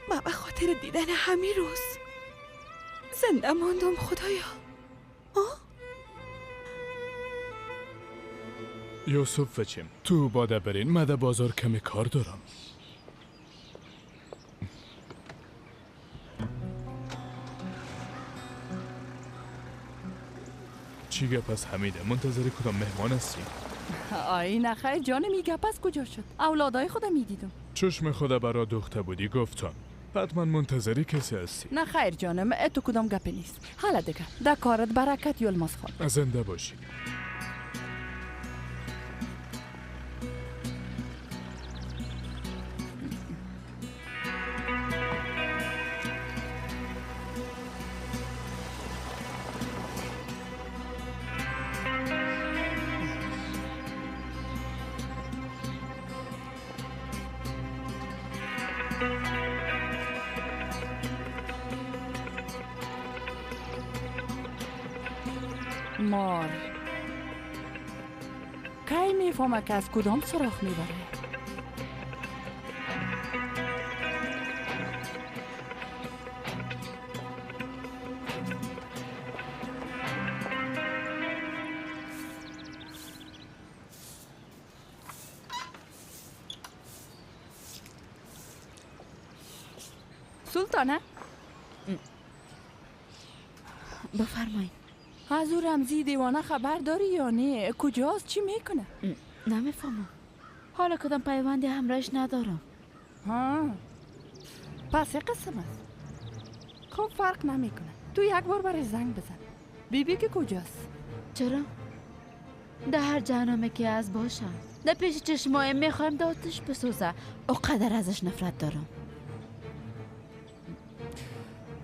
ما به خاطر دیدن همین روز زنده ماندم خدایا. یوسف بچیم تو باده برین، من در بازار کمی کار دارم. چی گپ از حمیده؟ منتظر کدام مهمان هستی؟ آی نه خیر جانم، این گپ از کجا شد؟ اولادای خودم میدیدم. چشم خدا برا دوخته بودی گفتم. حتما منتظری کسی هستی. نه خیر جانم، تو کدام گپ نیست. حالا دیگه در کارت برکت یلماز خان. زنده باشی. مار کی میفهمه که از کدام سراخ میبره؟ سلطانه بفرمایید. از او رمزی دیوانه خبر داری یا نه؟ کجاست؟ چی میکنه؟ نمیفهمم. حالا کدام پیوندی همراهش ندارم. ها پس قسم است. خب فرق نمیکنه. تو یک بار برای زنگ بزن. بیبی که کجاست؟ چرا؟ در هر جهنمی که از باشم در پیش چشمایم میخوایم در آتش بسوزه. اوقدر ازش نفرت دارم.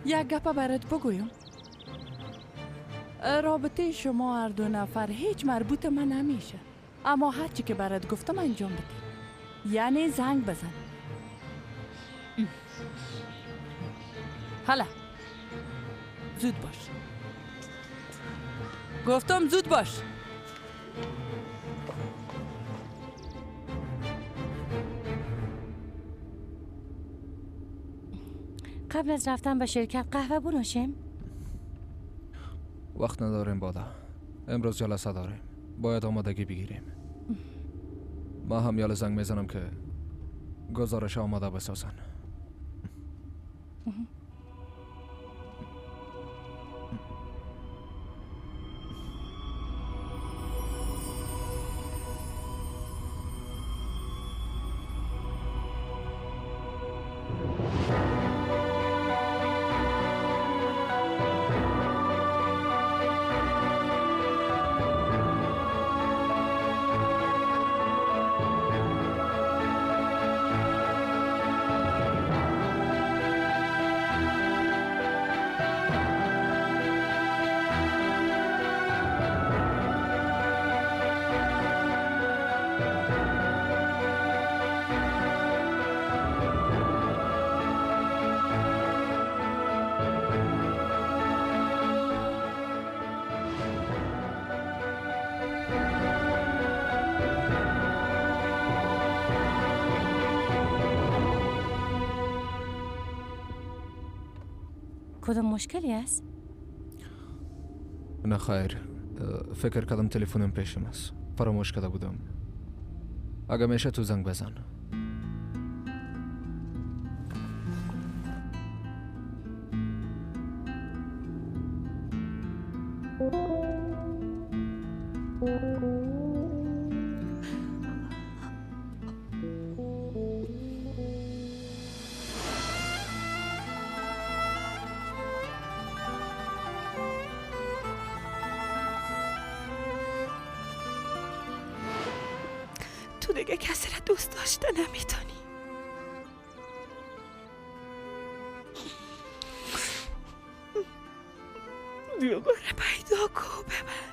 یک گپه برات بگویم. رابطه شما هر دو نفر هیچ مربوط من نمیشه، اما هرچی که برات گفتم انجام بده. یعنی زنگ بزن. حالا زود باش. گفتم زود باش. قبل از رفتن به شرکت قهوه بنوشیم؟ وقت نداریم بادا. امروز جلسه داریم. باید آمادگی بگیریم. ما هم یال زنگ میزنم که گزارش آماده بسازن. کدام مشکلی است؟ نه خیر، فکر کردم تلفنم پیشم است، فراموش کرده بودم. اگه میشه تو زنگ بزن. تو دیگه کسی را دوست داشته نمیتونی. دیوگو را پیدا کو ببر.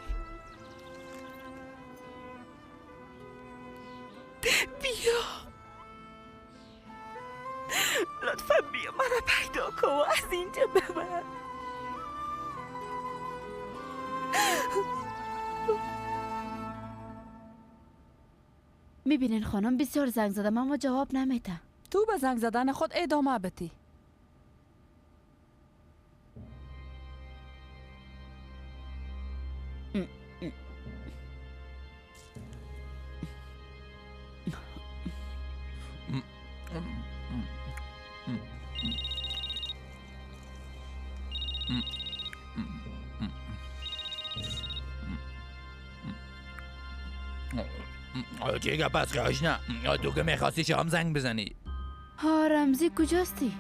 بیا لطفا بیا مرا پیدا کو و از اینجا ببر. میبینین خانم بسیار زنگ زدم اما جواب نمیده. تو به زنگ زدن خود ادامه بدی. چه گپ است آشنا؟ تو که میخواستی شام زنگ بزنی. ها رمزی کجاستی؟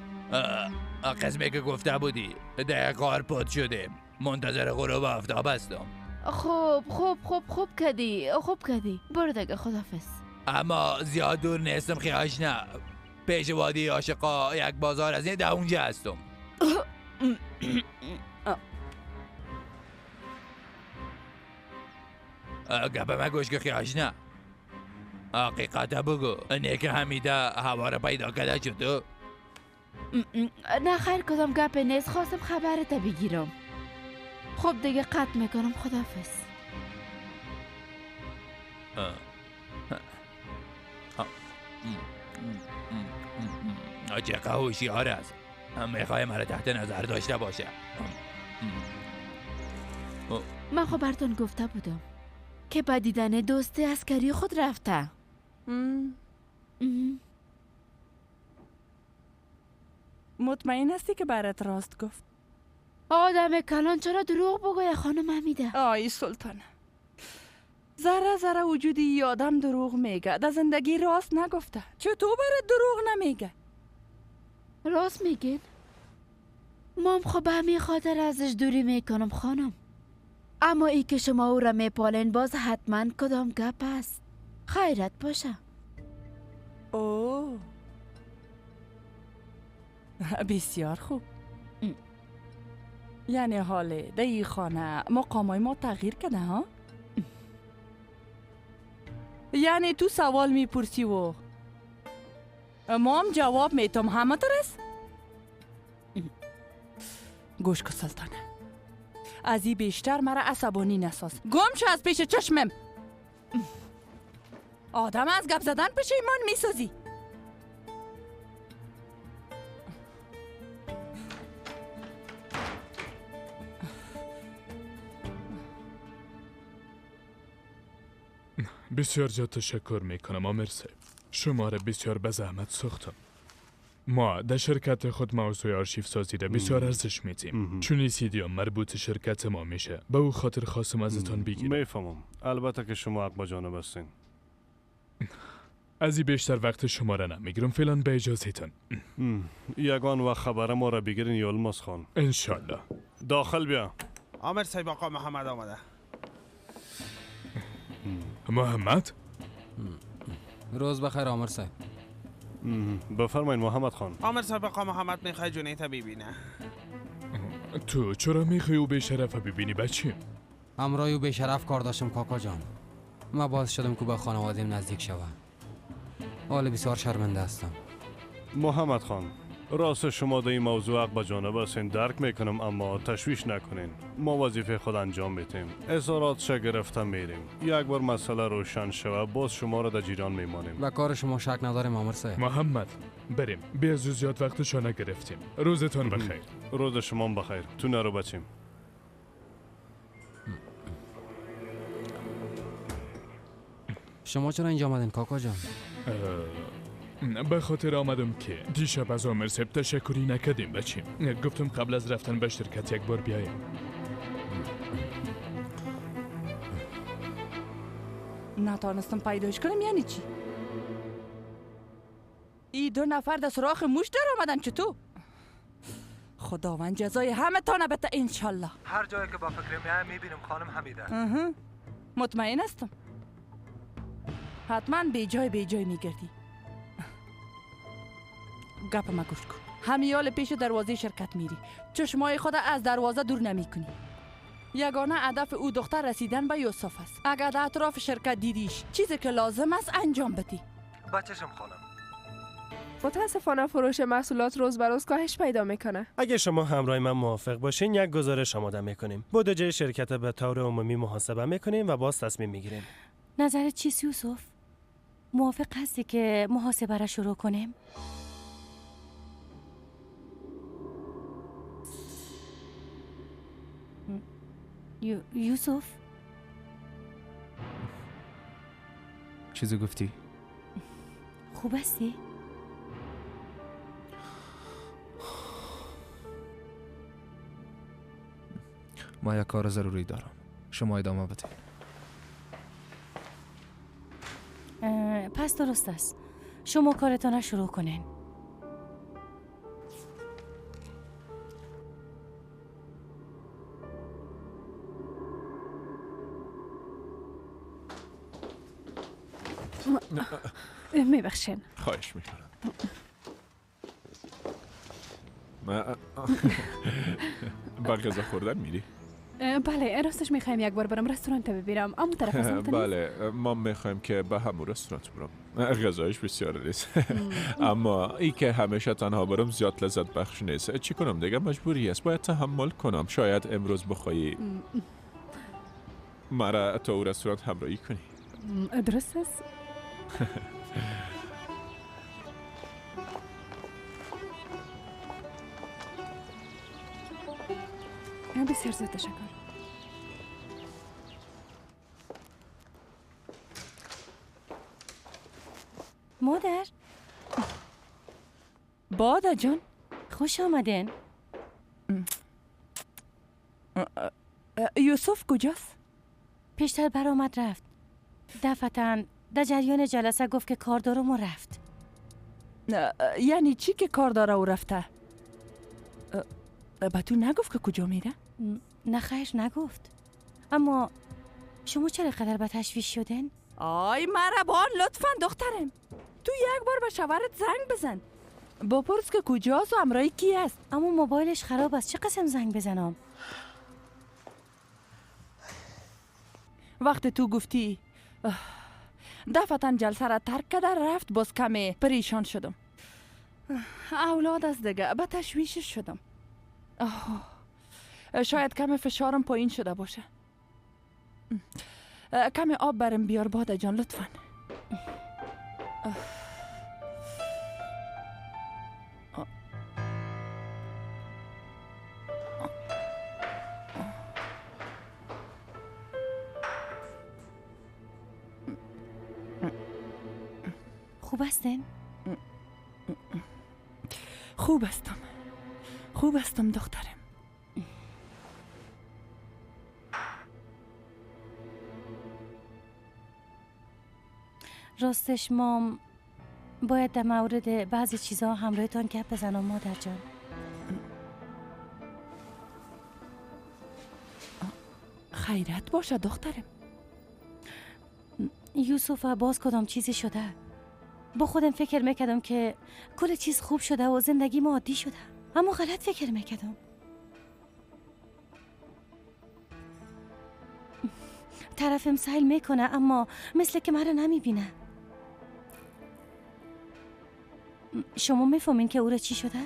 قسمی که گفته بودی ده قار پد شده، منتظر غروب آفتاب هستم. خوب خوب خوب خوب کدی، خوب کدی. برو دیگه، خداحافظ. اما زیاد دور نیستم خی آشنا. پیش وادی عاشقا یک بازار از این ده اونجا هستم. گپ مگوش که خی آشنا. حقیقت بگو، نیک حمیده هوا را پیدا کرده شد. نه خیر کدام گپ نیست، خواستم خبرت بگیرم. خب دیگه قطع میکنم، خداحافظ. چقدر هوشیار است، میخوای مرا تحت نظر داشته باشه. من خب براتون گفته بودم که با دیدن دوست عسکری خود رفته. مطمئن هستی که برات راست گفت؟ آدم کلان چرا دروغ بگویه خانم حمیده؟ آی سلطانه، ذره ذره وجودی آدم دروغ میگه، در زندگی راست نگفته. چطور برات دروغ نمیگه؟ راست میگین؟ مام خب همین خاطر ازش دوری میکنم خانم. اما ای که شما او را میپالین باز حتما کدام گپ است. خیرت باشه. اوه بسیار خوب. یعنی حاله در این خانه مقامای ما تغییر کرده ها؟ یعنی تو سوال میپرسی و ما هم جواب میتم، همه ترس؟ گوش کن سلطانه، از این بیشتر مرا عصبانی نساز. گم شو از پیش چشمم. آدم از گپ زدن پشیمان میسازی. بسیار زیاد تشکر میکنم آمر صاحب. شما را بسیار به زحمت ساختم. ما در شرکت خود موضوع آرشیو سازی را بسیار ارزش میدیم، چون این سیدی مربوط شرکت ما میشه. به او خاطر خواستم ازتان بگیرم. میفهمم، البته که شما حق به جانب هستین. از این بیشتر وقت شما را نمیگیرم، فعلا به اجازهتان. یگان وقت خبر ما را بگیرین یلماز خان. انشالله. داخل بیا. آمر صاحب آقا محمد آمده. محمد؟ روز بخیر آمر صاحب. بفرمایید محمد خان. آمر صاحب آقا محمد میخوای جونیت ببینه. تو چرا میخوای او بی‌شرف ببینی بچه؟ همراه او بی‌شرف کار داشتم کاکا جان. ما باز شدم که به خانوادیم نزدیک شوم. حال بسیار شرمنده هستم. محمد خان، راست شما در این موضوع حق به جانب هستین، درک میکنم، اما تشویش نکنین. ما وظیفه خود انجام میتیم. اظهاراتش گرفته میریم. یک بار مسئله روشن شوه باز شما را در جیران میمانیم. به کار شما شک نداریم آمر صاحب. محمد بریم، بی از زیاد وقتشو نگرفتیم. روزتان بخیر. روز شما بخیر. تو نرو بچیم. شما چرا اینجا آمدین کاکا جان؟ به خاطر آمدم که دیشب از آمر صاحب تشکری نکردیم بچیم. گفتم قبل از رفتن به شرکت یک بار بیایم. نتانستم پیداش کنم یعنی چی؟ ای دو نفر در سراخ موش در آمدن چطور؟ خداوند جزای همه تانه بده انشالله. هر جایی که با فکر میایم میبینم خانم حمیده. مطمئن هستم حتما بی جای بی جای میگردی. گپ ما گوش کن. همیال پیش دروازه شرکت میری، چشمای خود از دروازه دور نمیکنی. یگانه هدف او دختر رسیدن به یوسف است. اگر در اطراف شرکت دیدیش چیزی که لازم است انجام بدی. بچشم خانم. متاسفانه فروش محصولات روز به روز کاهش پیدا میکنه. اگه شما همراه من موافق باشین یک گزارش آماده میکنیم. بودجه شرکت به طور عمومی محاسبه میکنیم و باز تصمیم میگیریم. نظرت چیست یوسف؟ موافق هستی که محاسبه را شروع کنیم؟ یوسف؟ چیزی گفتی؟ خوب هستی؟ ما یک کار ضروری دارم. شما ادامه بده. پس درست است. شما کارتان را شروع کنین. میبخشین. خواهش میکنم. با غذا خوردن میری؟ بله، راستش میخوایم یک بار برم رستوران ببینم. اما طرف هستم. بله، ما میخوایم که به همون رستوران برم. غذایش بسیار نیست. اما ای که همیشه تنها برم زیاد لذت بخش نیست. چی کنم دیگه، مجبوری است، باید تحمل کنم. شاید امروز بخوایی مرا تا او رستوران همراهی کنی. درست است. بسیار زیاد تشکر. مادر. بادا جان، خوش آمدین. یوسف کجاست؟ پیشتر برآمد رفت. دفعتاً در جریان جلسه گفت که کار دارم و رفت. یعنی چی که کار داره و رفته؟ به تو نگفت که کجا میره؟ نه خیر نگفت. اما شما چرا قدر به تشویش شدین؟ آی مهربان، لطفا دخترم تو یک بار به شوهرت زنگ بزن، بپرس که کجاست و همراه کی است. اما موبایلش خراب است، چه قسم زنگ بزنم؟ وقتی تو گفتی دفعتا جلسه را ترک کرده رفت، باز کمی پریشان شدم. اولاد از دیگه به تشویش شدم. شاید کمی فشارم پایین شده باشه. کمی آب برم بیار باده جان لطفا. خوب هستین؟ خوب هستم، خوب هستم دخترم. راستش مام باید در مورد بعضی چیزها همراهتان گپ بزنم مادر جان. خیرت باشه دخترم. یوسف باز کدام چیزی شده؟ با خودم فکر میکردم که کل چیز خوب شده و زندگی ما عادی شده، اما غلط فکر میکردم. طرفم سیل میکنه اما مثل که مرا نمیبینه. شما میفهمین که او را چی شده؟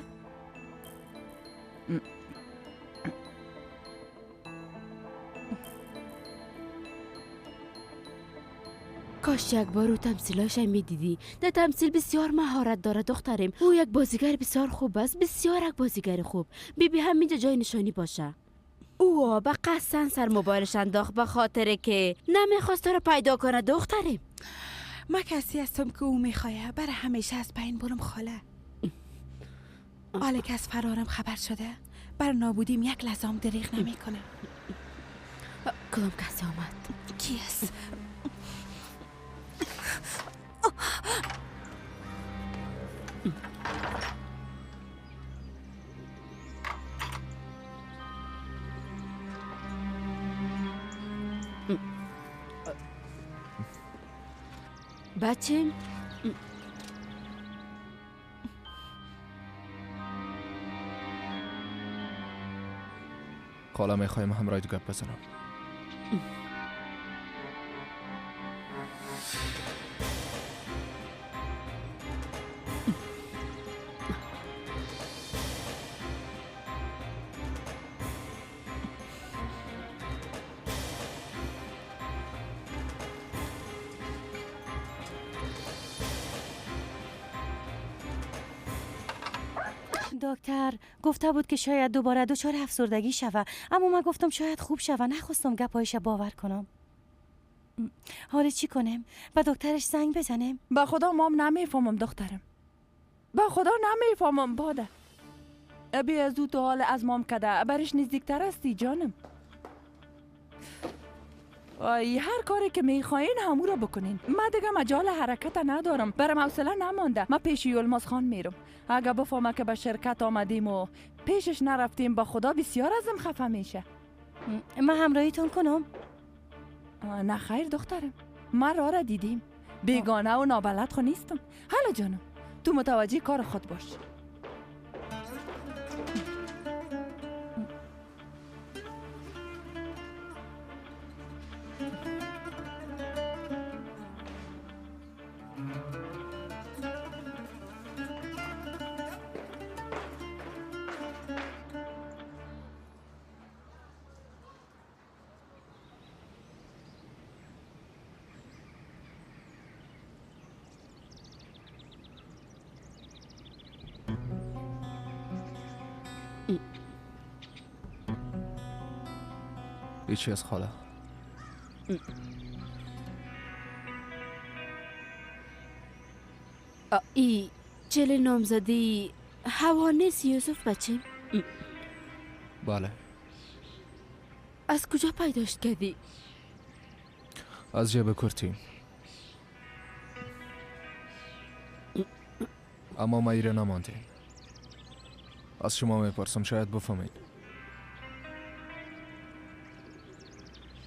کاش یک بار او تمثیلاش میدیدی. در تمثیل بسیار مهارت داره دخترم. او یک بازیگر بسیار خوب است، بسیار یک بازیگر خوب. بیبی هم اینجا جای نشانی باشه. او به قصد سر موبایلش انداخت به خاطر که نمیخواست تو رو پیدا کنه دخترم. ما کسی هستم که او میخواه برای همیشه از بین برم خاله. حالا که از فرارم خبر شده بر نابودیم یک لحظه هم دریغ نمیکنه. کدام کسی آمد؟ کی است؟ بچه خاله میخوایم همراه گپ بزنم. دکتر گفته بود که شاید دوباره دچار افسردگی شوه، اما من گفتم شاید خوب شوه، نخواستم گپایش باور کنم. حالا چی کنم؟ به دکترش زنگ بزنم؟ به خدا مام نمیفهمم دخترم، به خدا نمیفهمم. باده بی از او تو حال از مام کده برش نزدیکتر هستی جانم. آی هر کاری که میخواین همو را بکنین. من دیگه مجال حرکت ندارم، برم حوصله نمانده. من پیش یلماز خان میرم. اگه بفهمه که به شرکت آمدیم و پیشش نرفتیم با خدا بسیار ازم خفه میشه. من همراهیتون کنم؟ نه خیر دخترم، من راه را دیدیم، بیگانه و نابلد خو نیستم. حالا جانم تو متوجه کار خود باش. هیچی از خاله. ای چل نامزدی هوا نیست یوسف بچه؟ بله. از کجا پیداش کردی؟ از جیب کرتی. اما ما ایره نماندیم. از شما میپرسم شاید بفهمید.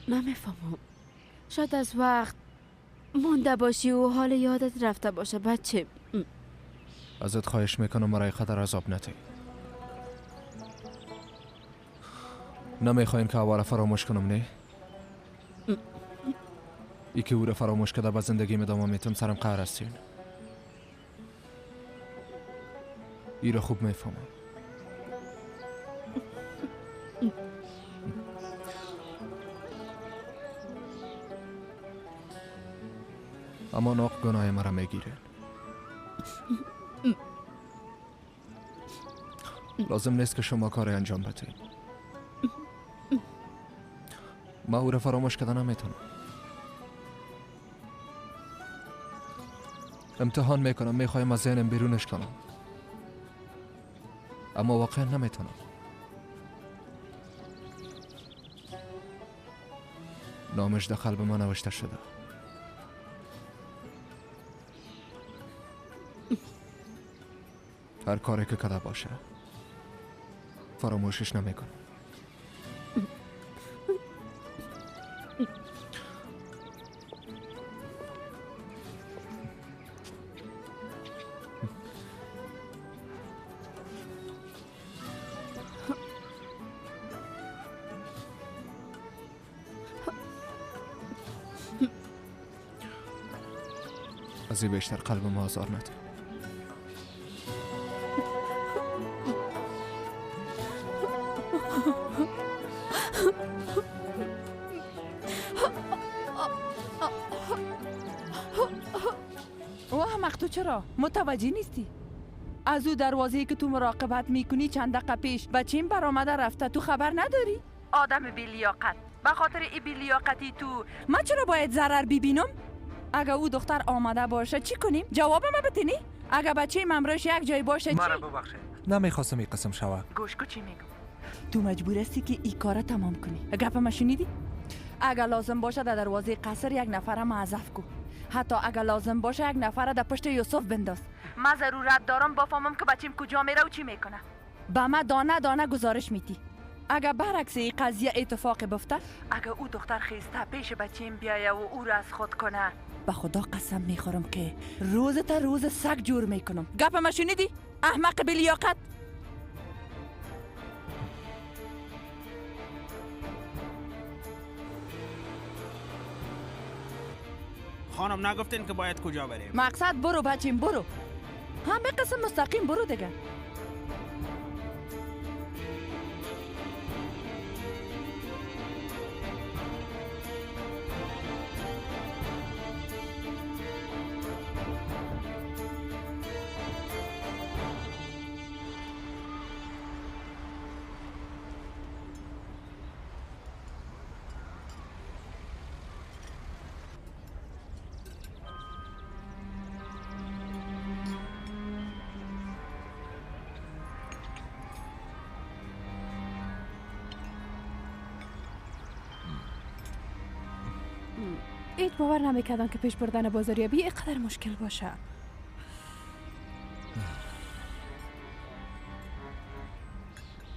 نمیفهمم. شاید از وقت مونده باشی و حال یادت رفته باشه بچه. ازت خواهش میکنم برای خطر عذاب نتی. نمیخواین که هوا فراموش کنم نه؟ ای که او را فراموش کرده به زندگی ادامه میتم سرم قهر هستین. ای را خوب میفهمم. اما ناق گناه مرا میگیره. لازم نیست که شما کاری انجام بدید. ما او را فراموش کردن نمیتونم. امتحان میکنم، میخوایم از ذهنم بیرونش کنم، اما واقعا نمیتونم. نامش در قلب من نوشته شده. هر کاری که کده باشه فراموشش نمیکنم. از این بیشتر قلب ما آزار نده. او احمق، تو چرا متوجه نیستی؟ از او دروازه‌ای که تو مراقبت میکنی چند دقیقه پیش بچیم برآمده رفته، تو خبر نداری؟ آدم بی‌لیاقت. به خاطر این بی‌لیاقتی تو من چرا باید ضرر ببینم؟ اگه او دختر آمده باشه چی کنیم؟ جواب ما بتنی؟ اگه بچه ممرش یک جای باشه چی؟ مرا ببخشید، نمیخواستم این قسم شوه. گوش کو چی میگم. تو مجبور هستی که این کار تمام کنی. گپ ما شنیدی؟ اگه لازم باشه در دروازه قصر یک نفر معذف کو. حتی اگه لازم باشه یک نفر در پشت یوسف بنداز. من ضرورت دارم بفهمم که بچیم کجا میره و چی میکنه. به من دانه دانه گزارش میدی. اگه برعکس این قضیه اتفاق بفته، اگه او دختر خیسته پیش بچیم بیایه و او را از خود کنه، به خدا قسم میخورم که روز تا روز سگ جور میکنم. گپ ما شنیدی؟ احمق بی‌لیاقت. خانم نگفتین که باید کجا بریم؟ مقصد برو بچیم برو. همه قسم مستقیم برو دیگه. هیچ باور نمیکردم که پیش بردن بازاریابی اینقدر مشکل باشه.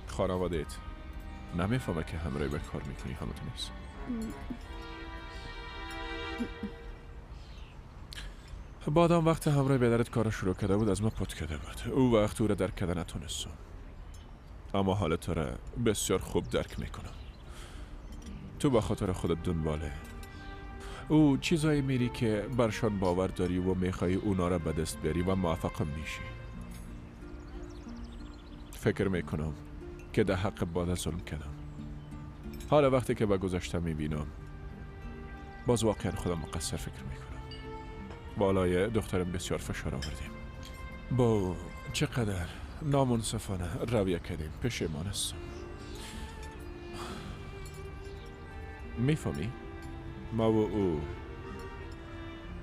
خانواده‌ات نمیفهمه که همراه به کار میکنی، همتون نیست. بادام وقت همراه پدرت کار شروع کرده بود از ما پت کرده بود. او وقت او را درک کرده نتونستم، اما حال تو را بسیار خوب درک میکنم. تو با خاطر خودت دنباله او چیزایی میری که برشان باور داری و میخوای اونا را به دست بیاری و موفق میشی. فکر میکنم که در حق باده ظلم کردم. حالا وقتی که به گذشته میبینم باز واقعا خودم مقصر فکر میکنم. بالای دخترم بسیار فشار آوردیم. با چقدر نامنصفانه رویه کردیم. پشیمان هستم. میفهمی؟ ما و او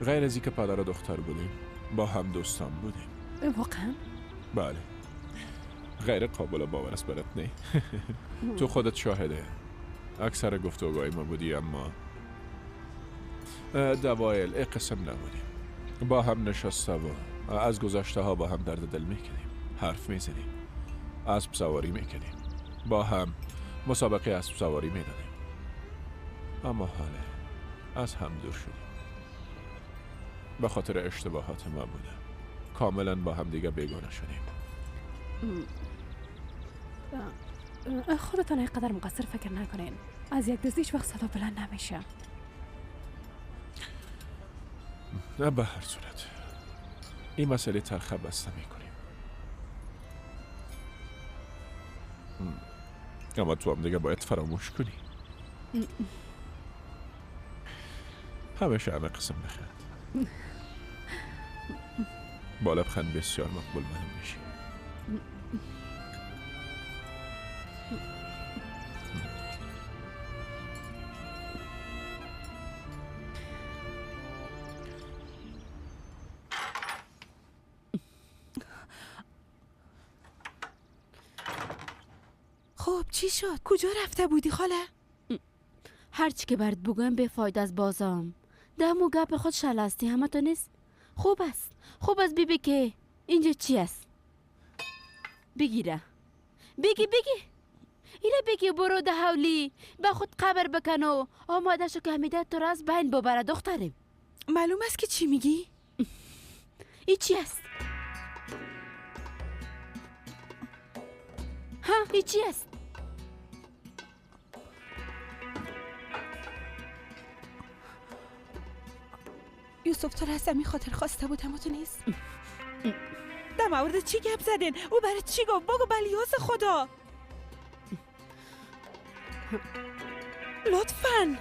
غیر از اینکه پدر و دختر بودیم با هم دوستان بودیم. واقعا؟ بله. غیر قابل باور است برات، نه؟ تو خودت شاهده اکثر گفتگوهای ما بودی، اما دوایل قسم نبودیم. با هم نشسته و از گذشته ها با هم درد دل میکردیم، حرف میزدیم، اسب سواری میکردیم، با هم مسابقه اسب سواری میدادیم، اما حالا از هم دور شدیم. به خاطر اشتباهات ما بوده کاملا با هم دیگه بیگانه شدیم. خودتان اینقدر مقصر فکر نکنین. از یک دزدی هیچ وقت صدا بلند نمیشه. نه، به هر صورت این مسئله تلخه بسته میکنیم، اما تو هم دیگه باید فراموش کنی. همیشه همه قسم بخند. با لبخند بسیار مقبول منم میشی. خب چی شد؟ کجا رفته بودی خاله؟ هرچی که برات بگویم به فایده از بازم. دم و گپ خود شلستی همه تو نیست. خوب است، خوب است. بیبی که اینجا چی است؟ بگیره، بگی بگی ایره بگی، برو ده حولی به خود قبر بکن و آماده شو که حمیده تو را از بین ببره. دخترم معلوم است که چی میگی؟ ای چی است؟ ها ای چی است؟ یوسف تو را از همین خاطر خواسته بود، اما تو نیست. در مورد چی گپ زدین؟ او برای چی گفت؟ بگو بلیاز خدا. لطفاً.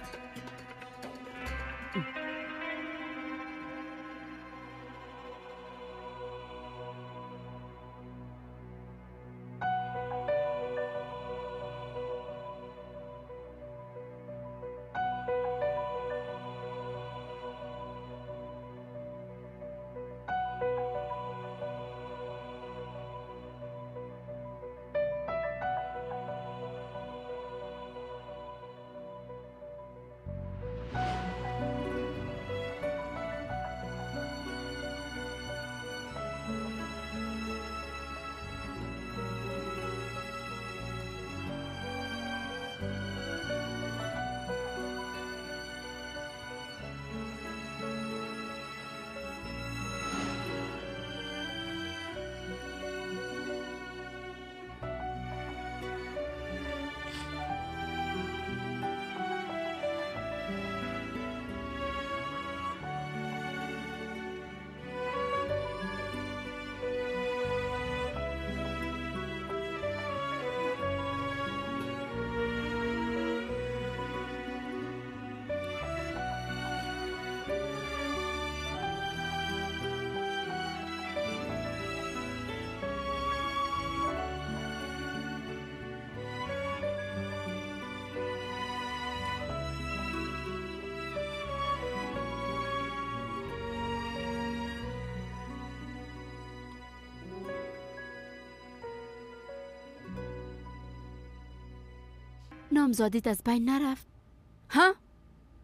نامزادیت از بین نرفت؟ ها؟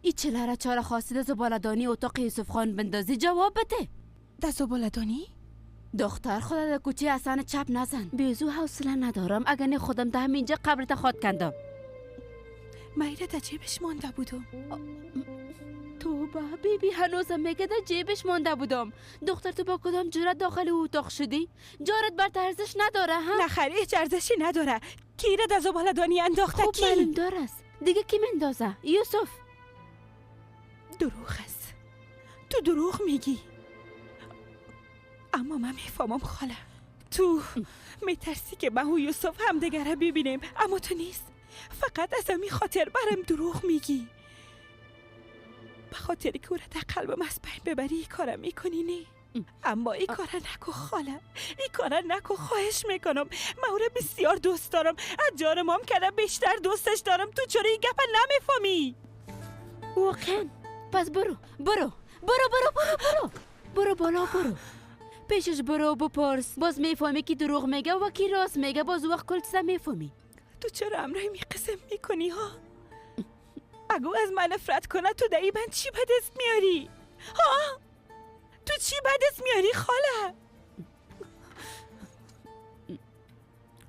ای چلره چاره خواستی در زباله‌دانی اتاق یوسف خان بندازی؟ جواب بده. در زباله‌دانی؟ دختر خدا در کوچه حسن چپ نزن. بیزو حوصله ندارم، اگر نه خودم ده همینجا قبرت خواد کندم. مایره در جیبش مانده بودم. توبه بیبی هنوزم میگه در جیبش مانده بودم. دختر تو با کدام جرأت داخل اتاق شدی؟ جارت بر ارزش نداره ها؟ نه خیر، هیچ ارزشی نداره. کی را در زباله‌دانی انداخته؟ خب کی؟ معلوم دار است دیگه کی مندازه؟ یوسف. دروغ است، تو دروغ میگی. اما من میفهمم خاله، تو میترسی که من و یوسف همدیگه را ببینیم، اما تو نیست. فقط از همین خاطر برم دروغ میگی، به خاطر که او را در قلبم از بین ببری این کارم میکنی. نه اما این کار نکن خاله، این کار نکن، خواهش میکنم. من او را بسیار دوست دارم، از جانم هم کده بیشتر دوستش دارم. تو چرا این گپ نمیفهمی؟ واقعا؟ پس برو برو برو برو برو برو برو بالا، برو پیشش برو بپرس، باز میفهمی که دروغ میگه و کی راست میگه. باز وقت کل چیزا میفهمی. تو چرا امرای میقسم میکنی ها؟ اگه از من نفرت کنه تو دایی من چی به دست میاری؟ ها؟ تو چی به دست میاری خاله؟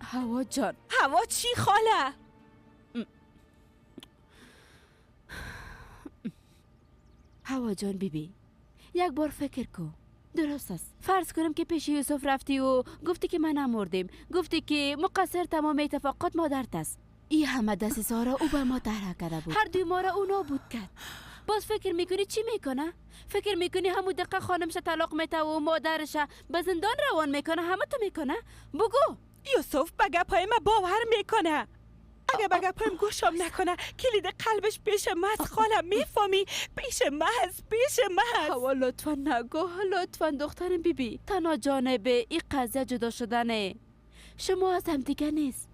هوا جان. هوا چی خاله؟ هوا جان بیبی، یک بار فکر کن. درست است، فرض کنم که پیش یوسف رفتی و گفتی که من نمردیم، گفتی که مقصر تمام اتفاقات مادرت است. این همه دست سارا او به ما طرح کرده بود، هر دوی ما را او نابود کرد. باز فکر میکنی چی میکنه؟ فکر میکنی همون دقیقه خانمش طلاق میته و مادرش به زندان روان میکنه؟ همه تو میکنه؟ بگو. یوسف به گپای ما باور میکنه. اگه به گپایم گوشم نکنه کلید قلبش پیش ما است خاله، میفهمی؟ پیش ما است، پیش ما است. هوا لطفا نگو، لطفا دخترم بیبی. تنها جانب این قضیه جدا شدنه شما از هم دیگه نیست.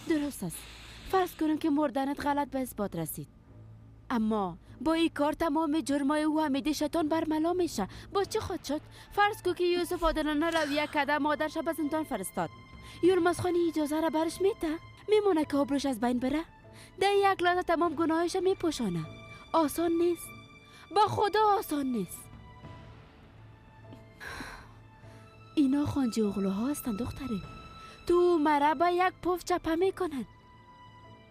درست است، فرض کنیم که مردنت غلط به اثبات رسید، اما با این کار تمام جرمای او حمیده شیطان برملا میشه. با چی خود شد؟ فرض کو که یوسف عادلانه رویه کرده، مادرش به زندان فرستاد. یولماز خانی اجازه را برش میده؟ میمونه که آبروش از بین بره؟ در یک لحظه تمام گناهش میپوشانه. آسان نیست، با خدا آسان نیست. اینا خانجی اغلوها هستن دختره، تو مرا با یک پف چپه میکنن.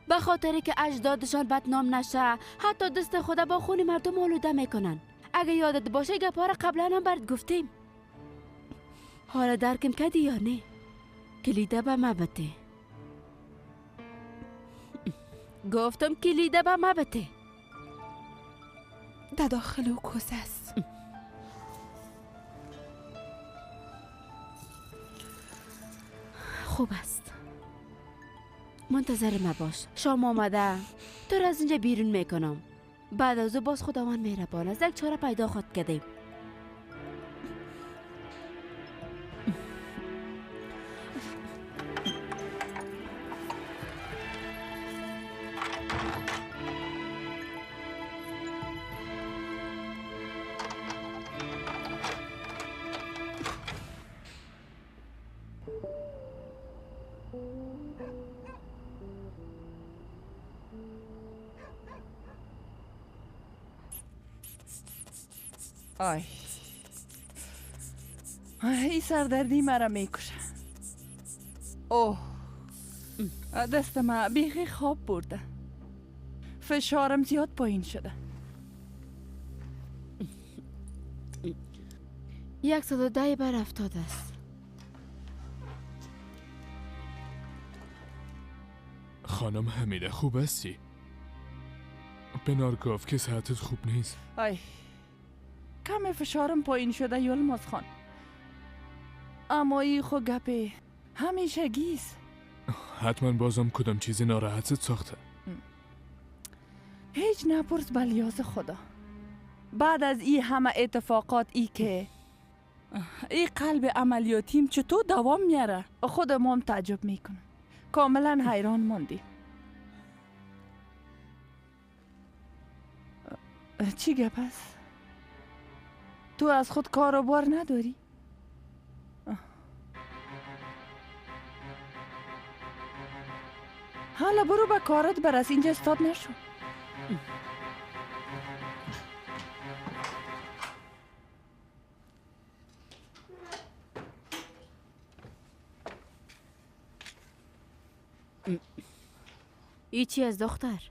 به خاطر که اجدادشان بدنام نشه، حتی دست خدا با خون مردم آلوده میکنن. اگه یادت باشه گپا را قبلا هم برات گفتیم. حالا درکم کردی یا نه؟ کلیده به ما بده. گفتم کلیده به ما بده. در داخل او کوسه است. خوب است، منتظر ما باش. شام آمده، تو را از اینجا بیرون میکنم. بعد از او باز خداوند مهربان است، یک چاره پیدا خواهد کردیم. آی این سردردی مرا میکشه. اوه دست ما بیخی خواب برده، فشارم زیاد پایین شده. 110 بر 70 است. خانم حمیده خوب هستی؟ بنار گفت که صحتت خوب نیست. آی کم فشارم پایین شده یلماز خان، اما ای خو گپه همیشه گیز. حتما بازم کدام چیزی ناراحتت ساخته. هیچ نپرس بلیاز خدا. بعد از ای همه اتفاقات، ای که ای قلب عملیاتیم چطور دوام میاره، خودم هم تعجب میکنم. کاملا حیران ماندیم. چی گپ است؟ تو از خود کار و بار نداری؟ حالا برو به کارت برس، اینجا استاد نشو. ای چی از دختر؟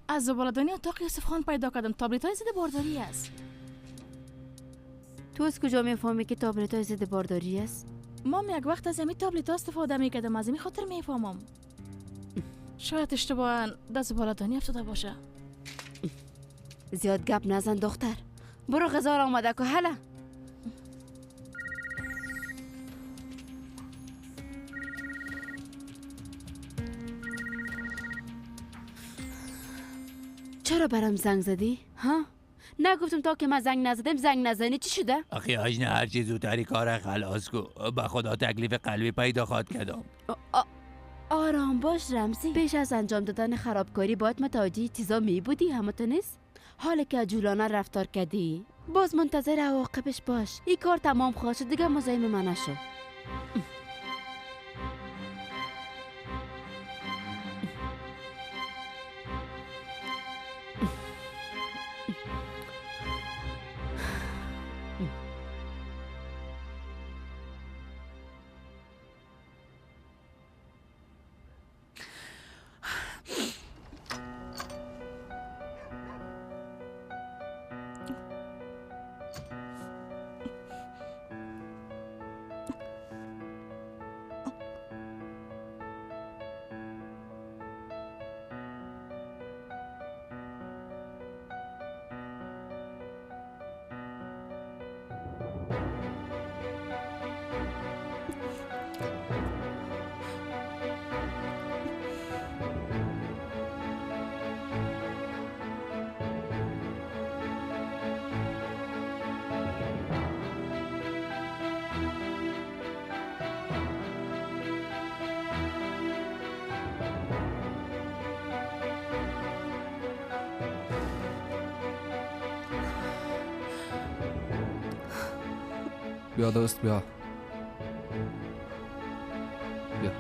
از زباله‌دانی اتاق یوسف خان پیدا کردم. تابلت های ضد بارداری است. تو از کجا میفهمی که تابلت های ضد بارداری است؟ مام یک وقت از همین تابلت ها استفاده میکردم، از همین خاطر میفهمم. شاید اشتباها در زباله‌دانی افتاده باشه. زیاد گپ نزن دختر، برو غذا را آماده که. هلا چرا برام زنگ زدی؟ ها؟ نگفتم تا که من زنگ نزدم زنگ نزنی چی شده؟ آخی آجنه هرچی زودتری کار خلاص کو، به خدا تکلیف قلبی پیدا خواد کردم. آرام باش رمزی، پیش از انجام دادن خرابکاری باید متوجه چیزا می بودی، همه تو نیست؟ حالا که عجولانه رفتار کردی باز منتظر عواقبش باش. این کار تمام خواهد شد، دیگه مزاحم من نشو. بیا دوست، بیا بیا.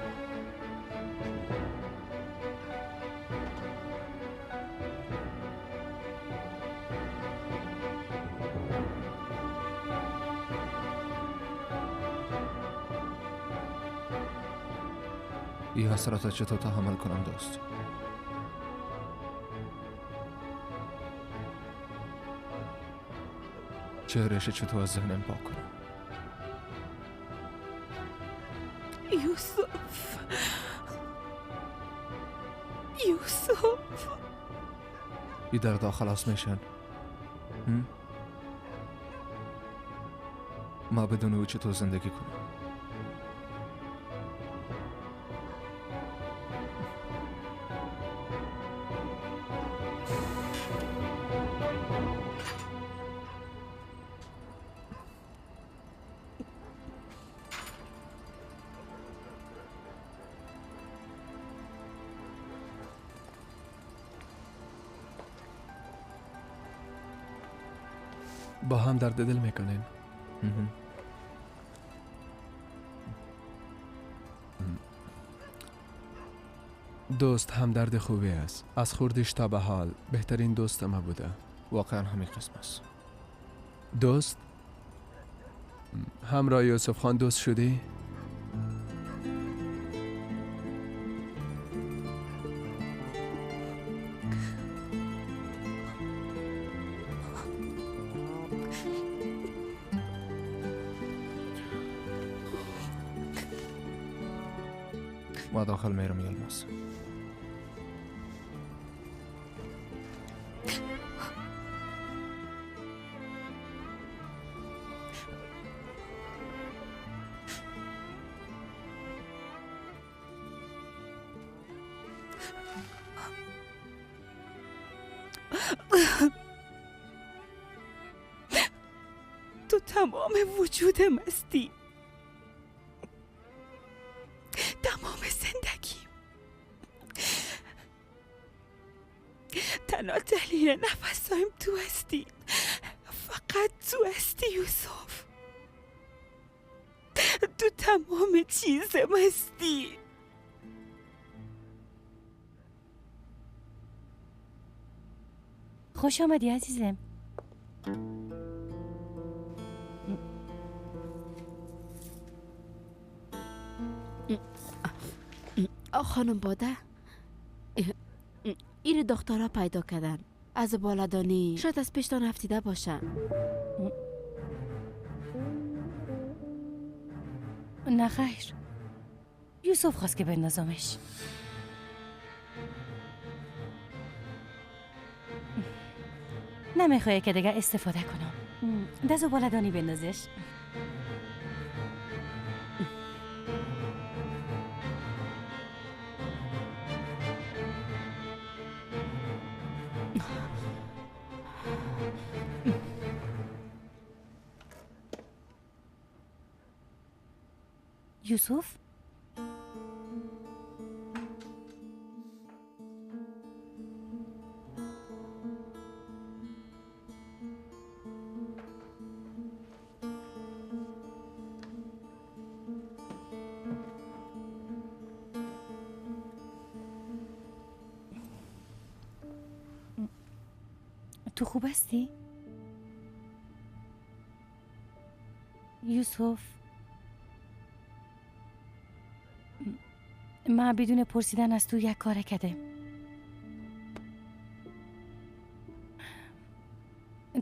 این حسرت چطور تحمل کنم دوست؟ چهرهش چطور از ذهنم پاک کنم؟ یوسف، یوسف، این دردا خلاص میشن؟ ما بدون او چطور زندگی کنم؟ با هم درد دل میکنین. دوست هم درد خوبی است. از خوردیش تا به حال بهترین دوست ما بوده. واقعا همین قسم است. دوست همراه یوسف خان دوست شدی؟ ما داخل میرم یلماز. تو تمام وجودم هستی، تمام زندگیم، تنها دلیل نفسایم تو هستی، فقط تو هستی یوسف، تو تمام چیزم هستی. خوش آمدی عزیزم. خانم باده، این دخترها پیدا کردن از بالادانی، شاید از پیشتان افتیده باشن. نه خیر، یوسف خواست که بندازمش. نمیخواه که دیگه استفاده کنم. دزو بالادانی بندازش. یوسف؟ تو خوب هستی؟ یوسف، من بدون پرسیدن از تو یک کار کردم.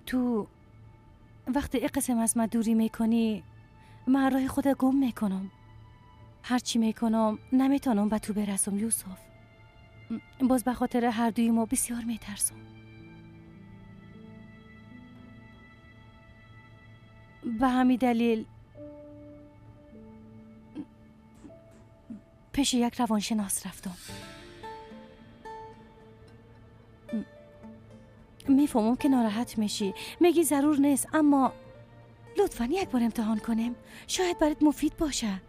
تو وقتی یک قسم از من دوری میکنی، من راه خود گم میکنم. هرچی میکنم نمیتونم به تو برسم یوسف. باز به خاطر هر دوی ما بسیار میترسم. به همین دلیل پیش یک روانشناس رفتم. میفهمم که ناراحت میشی، میگی ضرور نیست، اما لطفاً یک بار امتحان کنیم، شاید برات مفید باشه.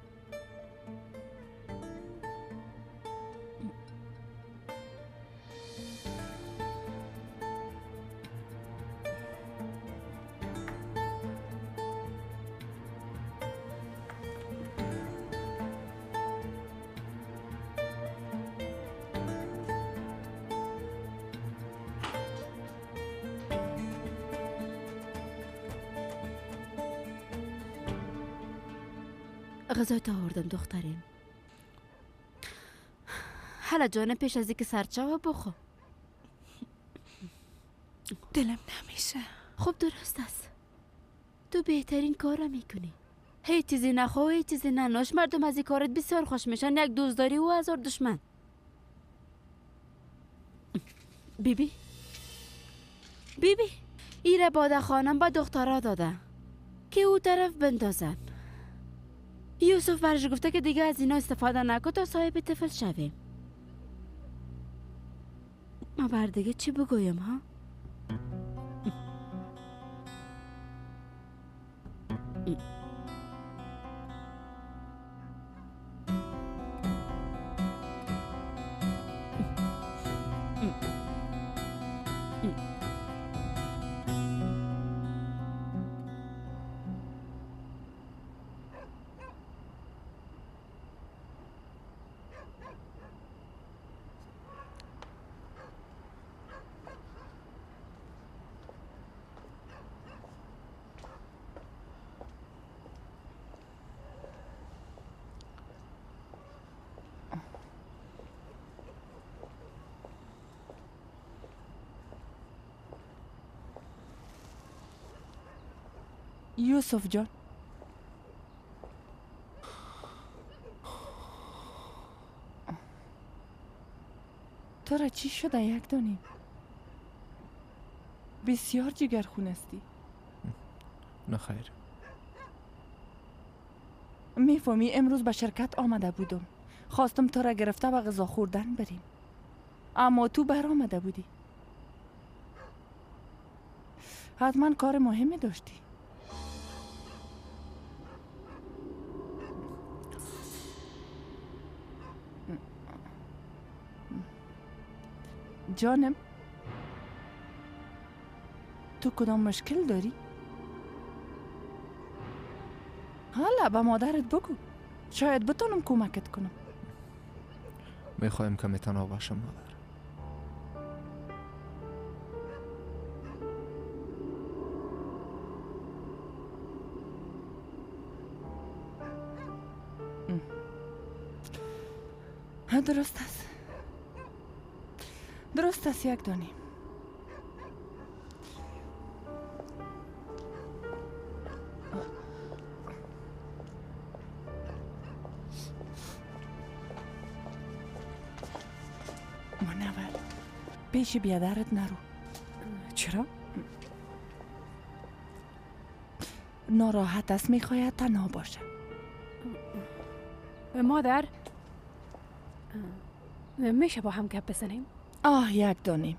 غذای تا آوردم دختریم. حالا جانم پیش از اینکه سرچاوه بخور. دلم نمیشه. خب درست است. تو بهترین کار میکنی. هیچ چیزی نخوا و هیچ چیزی ننوش. مردم از این کارت بسیار خوش میشن. یک دوست داری و هزار دشمن. بیبی بیبی ایره باده خانم با دخترها داده که او طرف بندازن. یوسف برش گفته که دیگه از اینا استفاده نکن تا صاحب طفل شویم. ما بر دیگه چی بگویم ها؟ یوسف جان، تو را چی شده یک دانیم؟ بسیار جگرخون هستی. نه خیر. میفهمی امروز به شرکت آمده بودم، خواستم تو را گرفته و غذا خوردن بریم، اما تو بر آمده بودی. حتما کار مهمی داشتی. جانم، تو کدام مشکل داری؟ حالا به مادرت بگو، شاید بتونم کمکت کنم. میخوایم کمی تنها باشم مادر. درست است، درست است یک دانی. منور، پیش بیادرت نرو. چرا؟ ناراحت است، میخواید تنها باشه. مادر، میشه با هم گپ بزنیم؟ آه یک دانیم،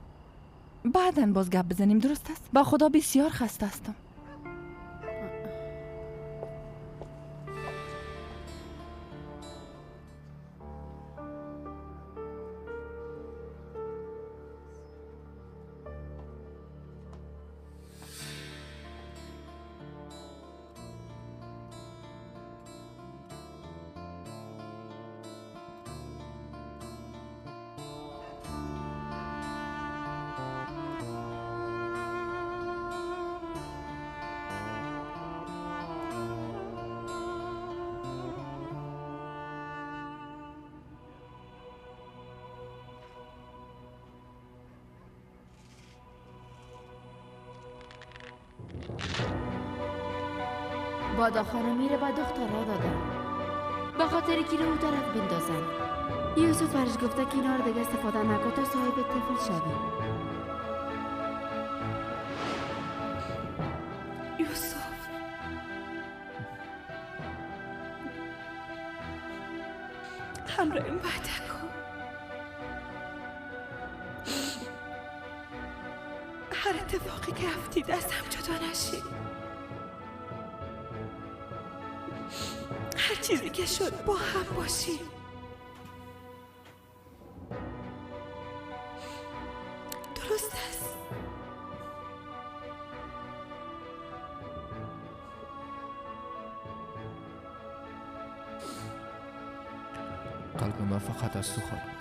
بعداً باز گپ بزنیم. درست است؟ با خدا بسیار خسته هستم. بادا خانمی را به دخترها داده به خاطر که رو طرف بندازن. یوسف برش گفته که اینا رو دیگه استفاده نکن تا صاحب طفل شوی. یوسف همراهیم وعده کن، هر اتفاقی که افتید از هم جدا نشی، هر چیزی که شد با هم باشیم. درست است؟ قلب من فقط از تو خالی بود.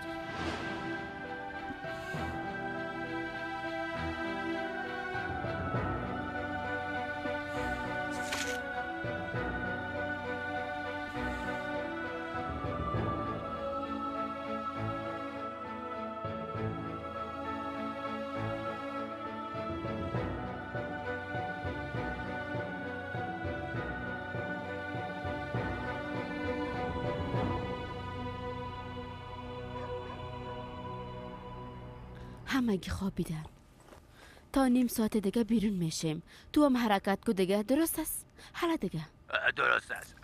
همگی خوابیدن. تا نیم ساعت دیگه بیرون میشیم. تو هم حرکت کو دیگه. درست است؟ حالا دیگه درست است.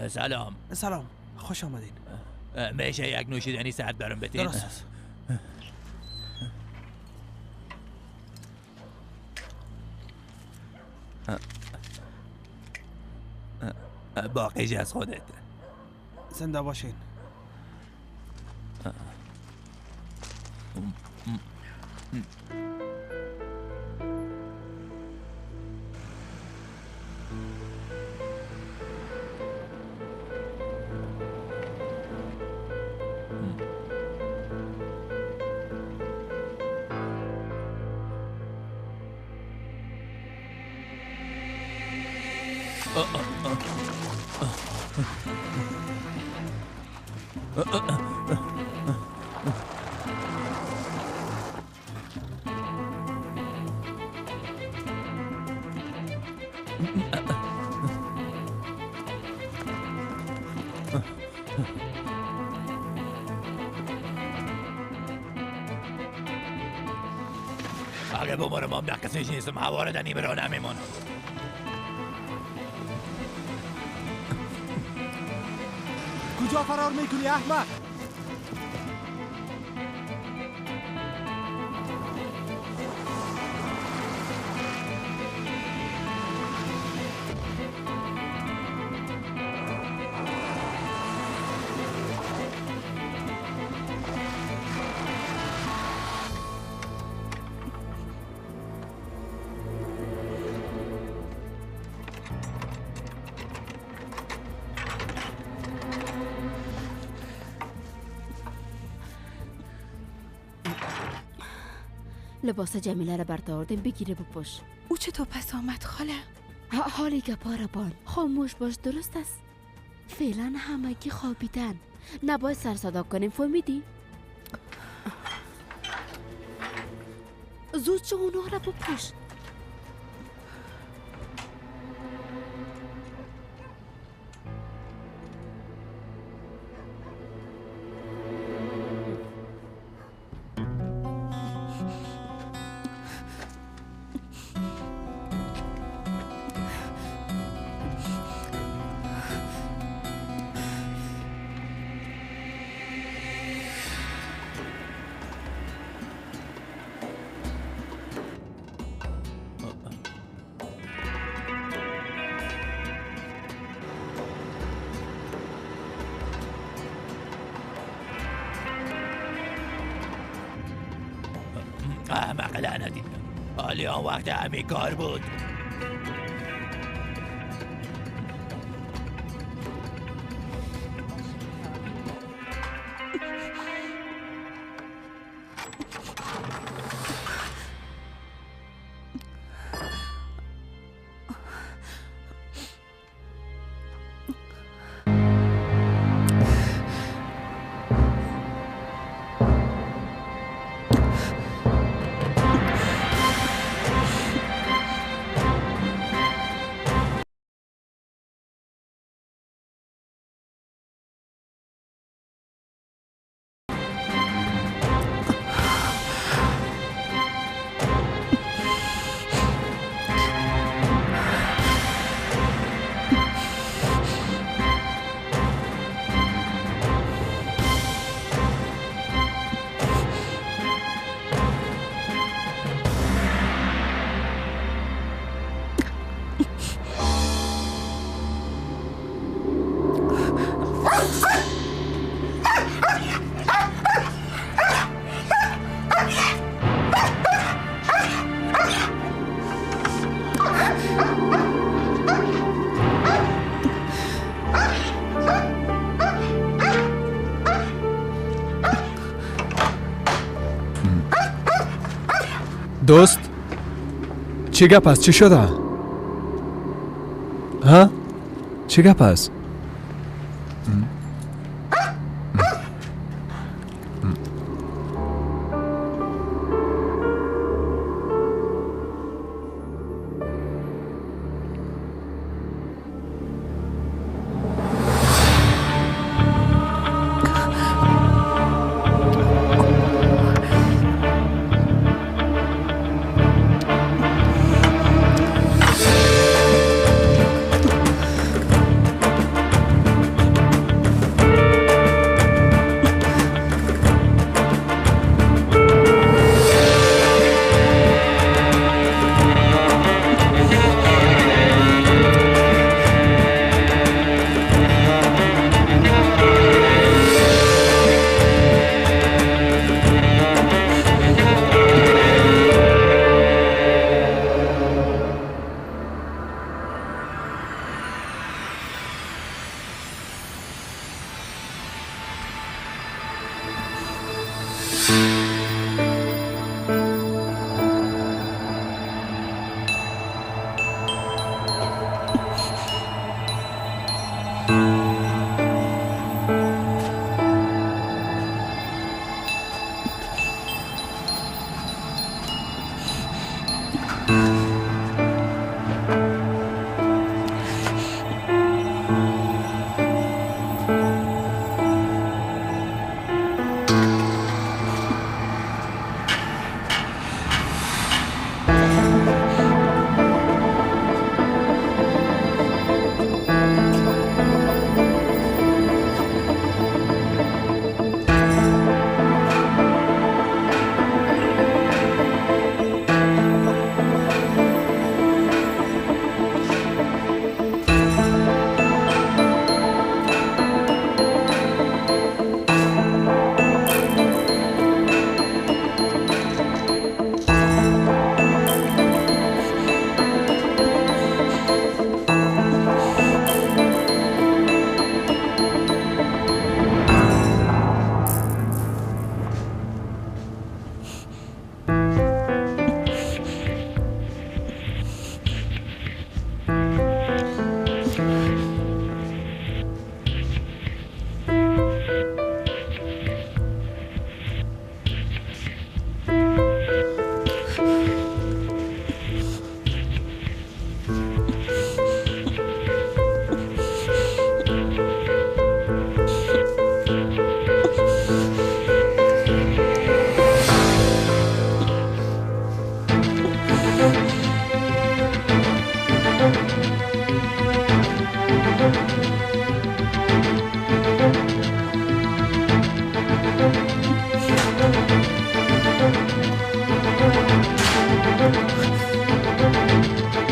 سلام. سلام، خوش آمدین. میشه یک نوشیدنی سرد برام بدین؟ درست است. باقیش از خودت. زنده باشین. اگه بمارم هم دقیقش نیستم، هوا رو نیمه را نمیمانم. کجا فرار میکنی احمق؟ لباس جمیله را برداردیم بگیره بپوش. او چطور پس آمد خاله؟ حالی گپا را بان. خاموش باش، درست است. فعلا همگی خوابیدن، نباید سر صدا کنیم، فهمیدی؟ زود چه اونها را بپوش. احمق لعنتی. حالی آن وقت همین کار بود. دوست چی گپ است؟ چی شده؟ ها؟ چی گپ است؟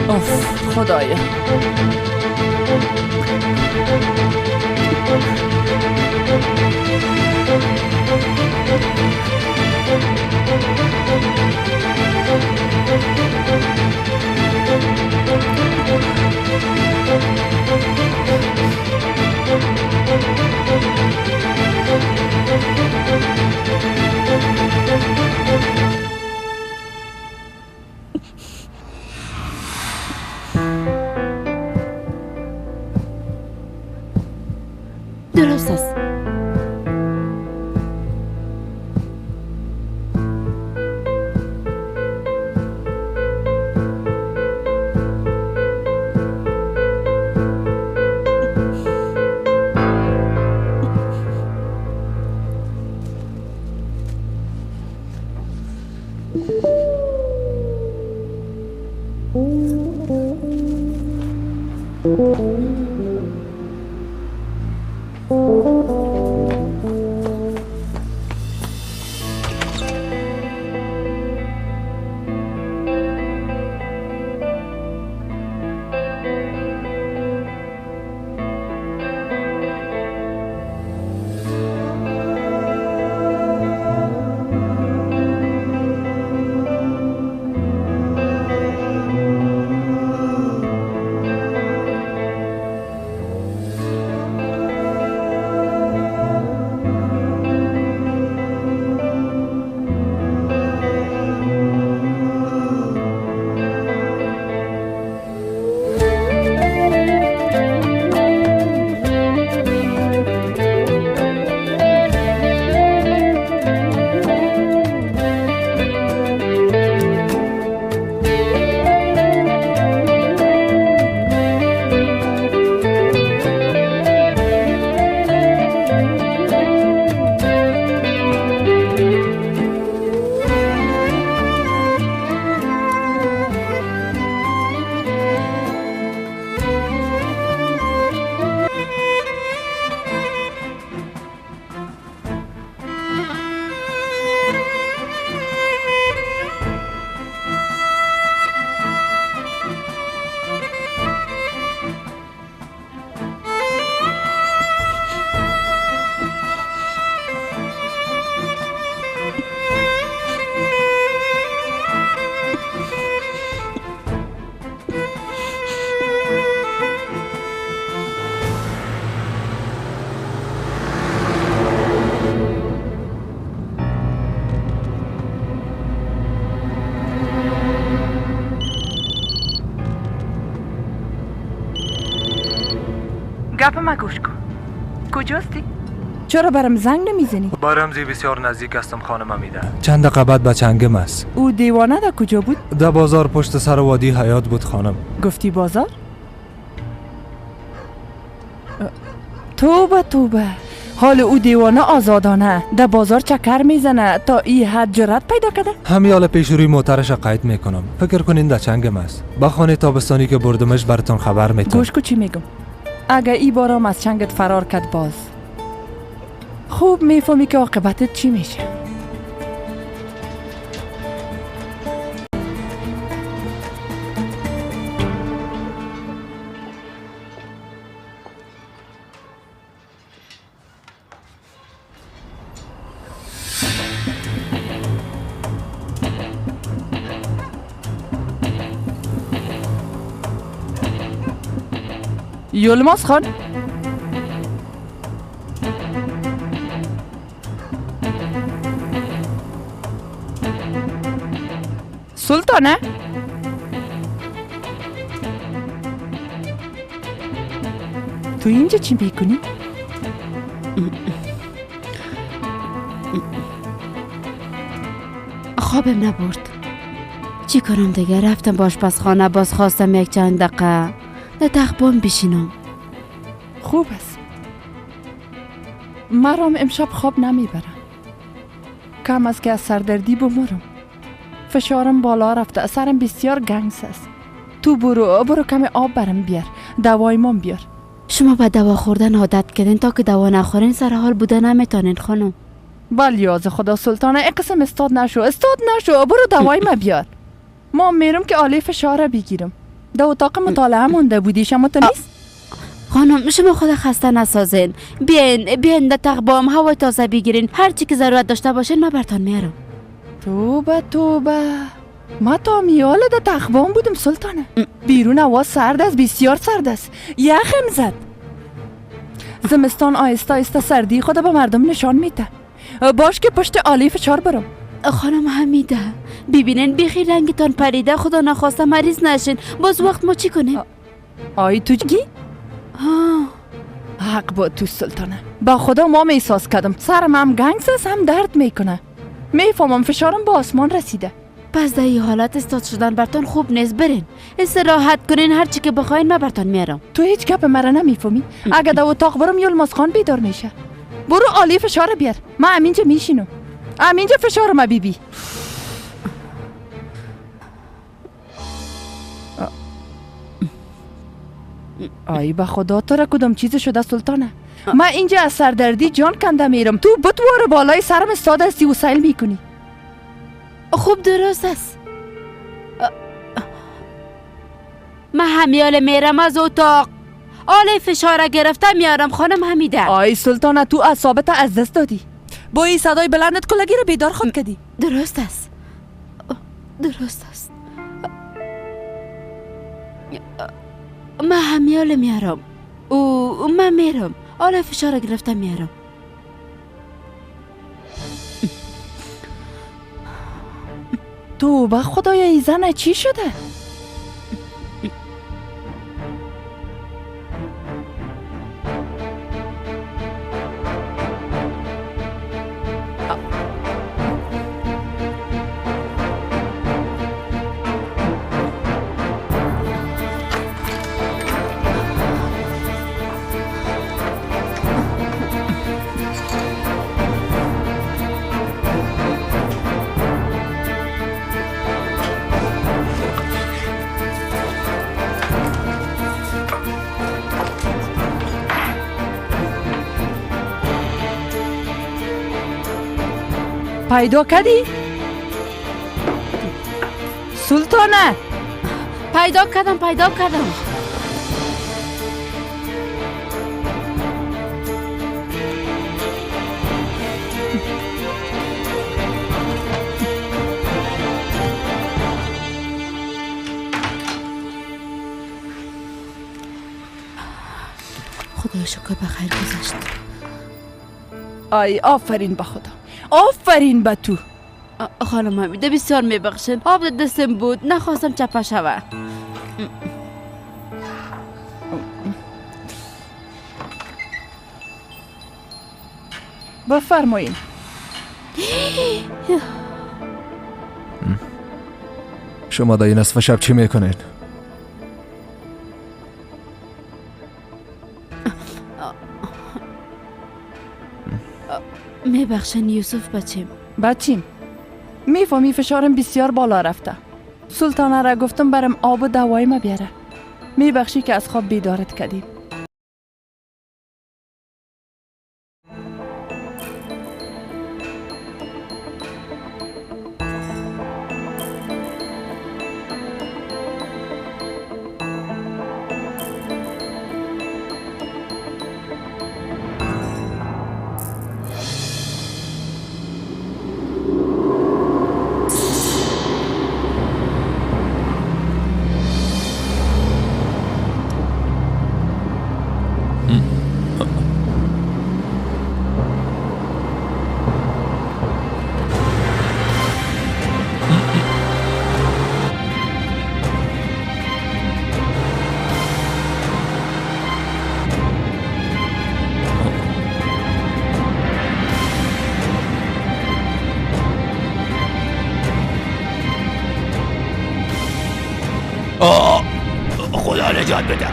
اوف خدایا. درست است. گپ ما گوش کن. کجاستی؟ چرا برام زنگ نمیزنی؟ با رمزی بسیار نزدیک هستم خانم امیده. چند دقیقه بعد به چنگم است. او دیوانه در کجا بود؟ در بازار پشت سر وادی حیات بود خانم. گفتی بازار؟ توبه توبه، حال او دیوانه آزادانه در بازار چکر میزنه تا ای حد جرأت پیدا کرده؟ همیال پیش روی موترش قید میکنم. فکر کنین در چنگم است. با خانه تابستانی که بردمش براتون خبر میتم. گوش کو چی میگم. اگه ای بارام از چنگت فرار کرد باز خوب میفهمی که عاقبتت چی میشه. یلماز خان، سلطانه، تو اینجا چی میکنی؟ خوابم نبرد. چی کنم دیگه؟ رفتم با آشپزخانه، باز خواستم یک چند دقیقه در تخت بشینم. خوب است. مرام امشب خواب نمیبرم. کم از که از سردردی بمرم. فشارم بالا رفته، سرم بسیار گنگس است. تو برو کمی آب برم بیار، دوای من بیار. شما به دوا خوردن عادت کردین، تا که دوا نخورین سر حال بوده نمیتونین خانم. بلیاز خدا سلطانه، این قسم استاد نشو، استاد نشو، برو دوای ما بیار. ما میرم که آله فشار بگیرم. در اتاق مطالعه مونده بودی، شما تو نیست؟ خانم شما خود خسته نسازین. بیاین در تقبام هوای تازه بگیرین. هر چی که ضرورت داشته باشین من براتون میارم. توبه توبه، ما تا میال در تقبام بودم سلطانه. بیرون هوا سرد است، بسیار سرد است، یخم زد. زمستان آهسته آهسته سردی خود به مردم نشان میده. باش که پشت آلی فشار برم. خانم حمیده ببینین بیخی رنگتان پریده، خدا نخواسته مریض نشین. باز وقت ما چی کنیم؟ آی تو چی؟ حق با تو سلطانه. با خدا ما احساس کردم سرم هم گنگس است هم درد میکنه. میفهمم فشارم با آسمان رسیده. پس در این حالت استاد شدن برتان خوب نیست. برین استراحت کنین، هر چی که بخواین من برتان میارم. تو هیچ گپ مرا نمیفهمی. اگه در اتاق برم یلماز خان بیدار میشه. برو عالی فشار بیار، من همینجا میشینم. همینجا فشار ما بیبی. آی به خدا تو را کدام چیز شده سلطانه؟ من اینجا از سردردی جان کنده میرم، تو بتوار بالای سرم استاد هستی و سیل میکنی. خوب درست است. من همیال میرم از اتاق آله فشار گرفته میارم خانم حمیده. آی سلطانه تو اعصابت از دست دادی. با این صدای بلندت کلگی رو بیدار خود کردی. درست است، درست است. من همیال میارم. او من میرم آله فشار گرفته میارم. تو به خدای ای زنه چی شده؟ پیدا کردی؟ سلطانه پیدا کردم، پیدا کردم. خدای شکر به خیر گذشت. آی آفرین به خدا، آفرین به تو. خانم حمیده بسیار میبخشین، آب دستم بود نخواستم چپه شوه. بفرمایین. شما در این نصف شب چی میکنید؟ میبخشن یوسف بچیم. بچیم میفهمی فشارم بسیار بالا رفته. سلطانه را گفتم برم آب و دوای ما بیاره. میبخشی که از خواب بیدارت کردیم. خدا نجات بده.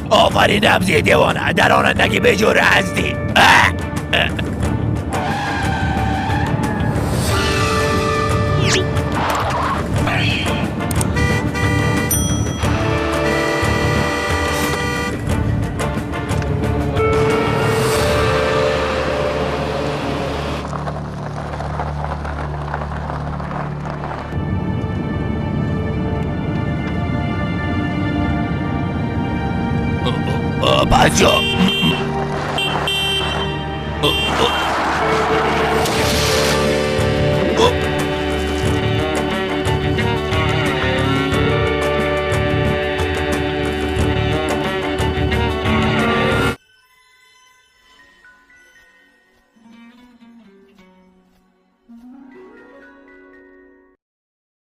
آفرین نبزی دیوانه، در آنندگی به جور هستی. بچه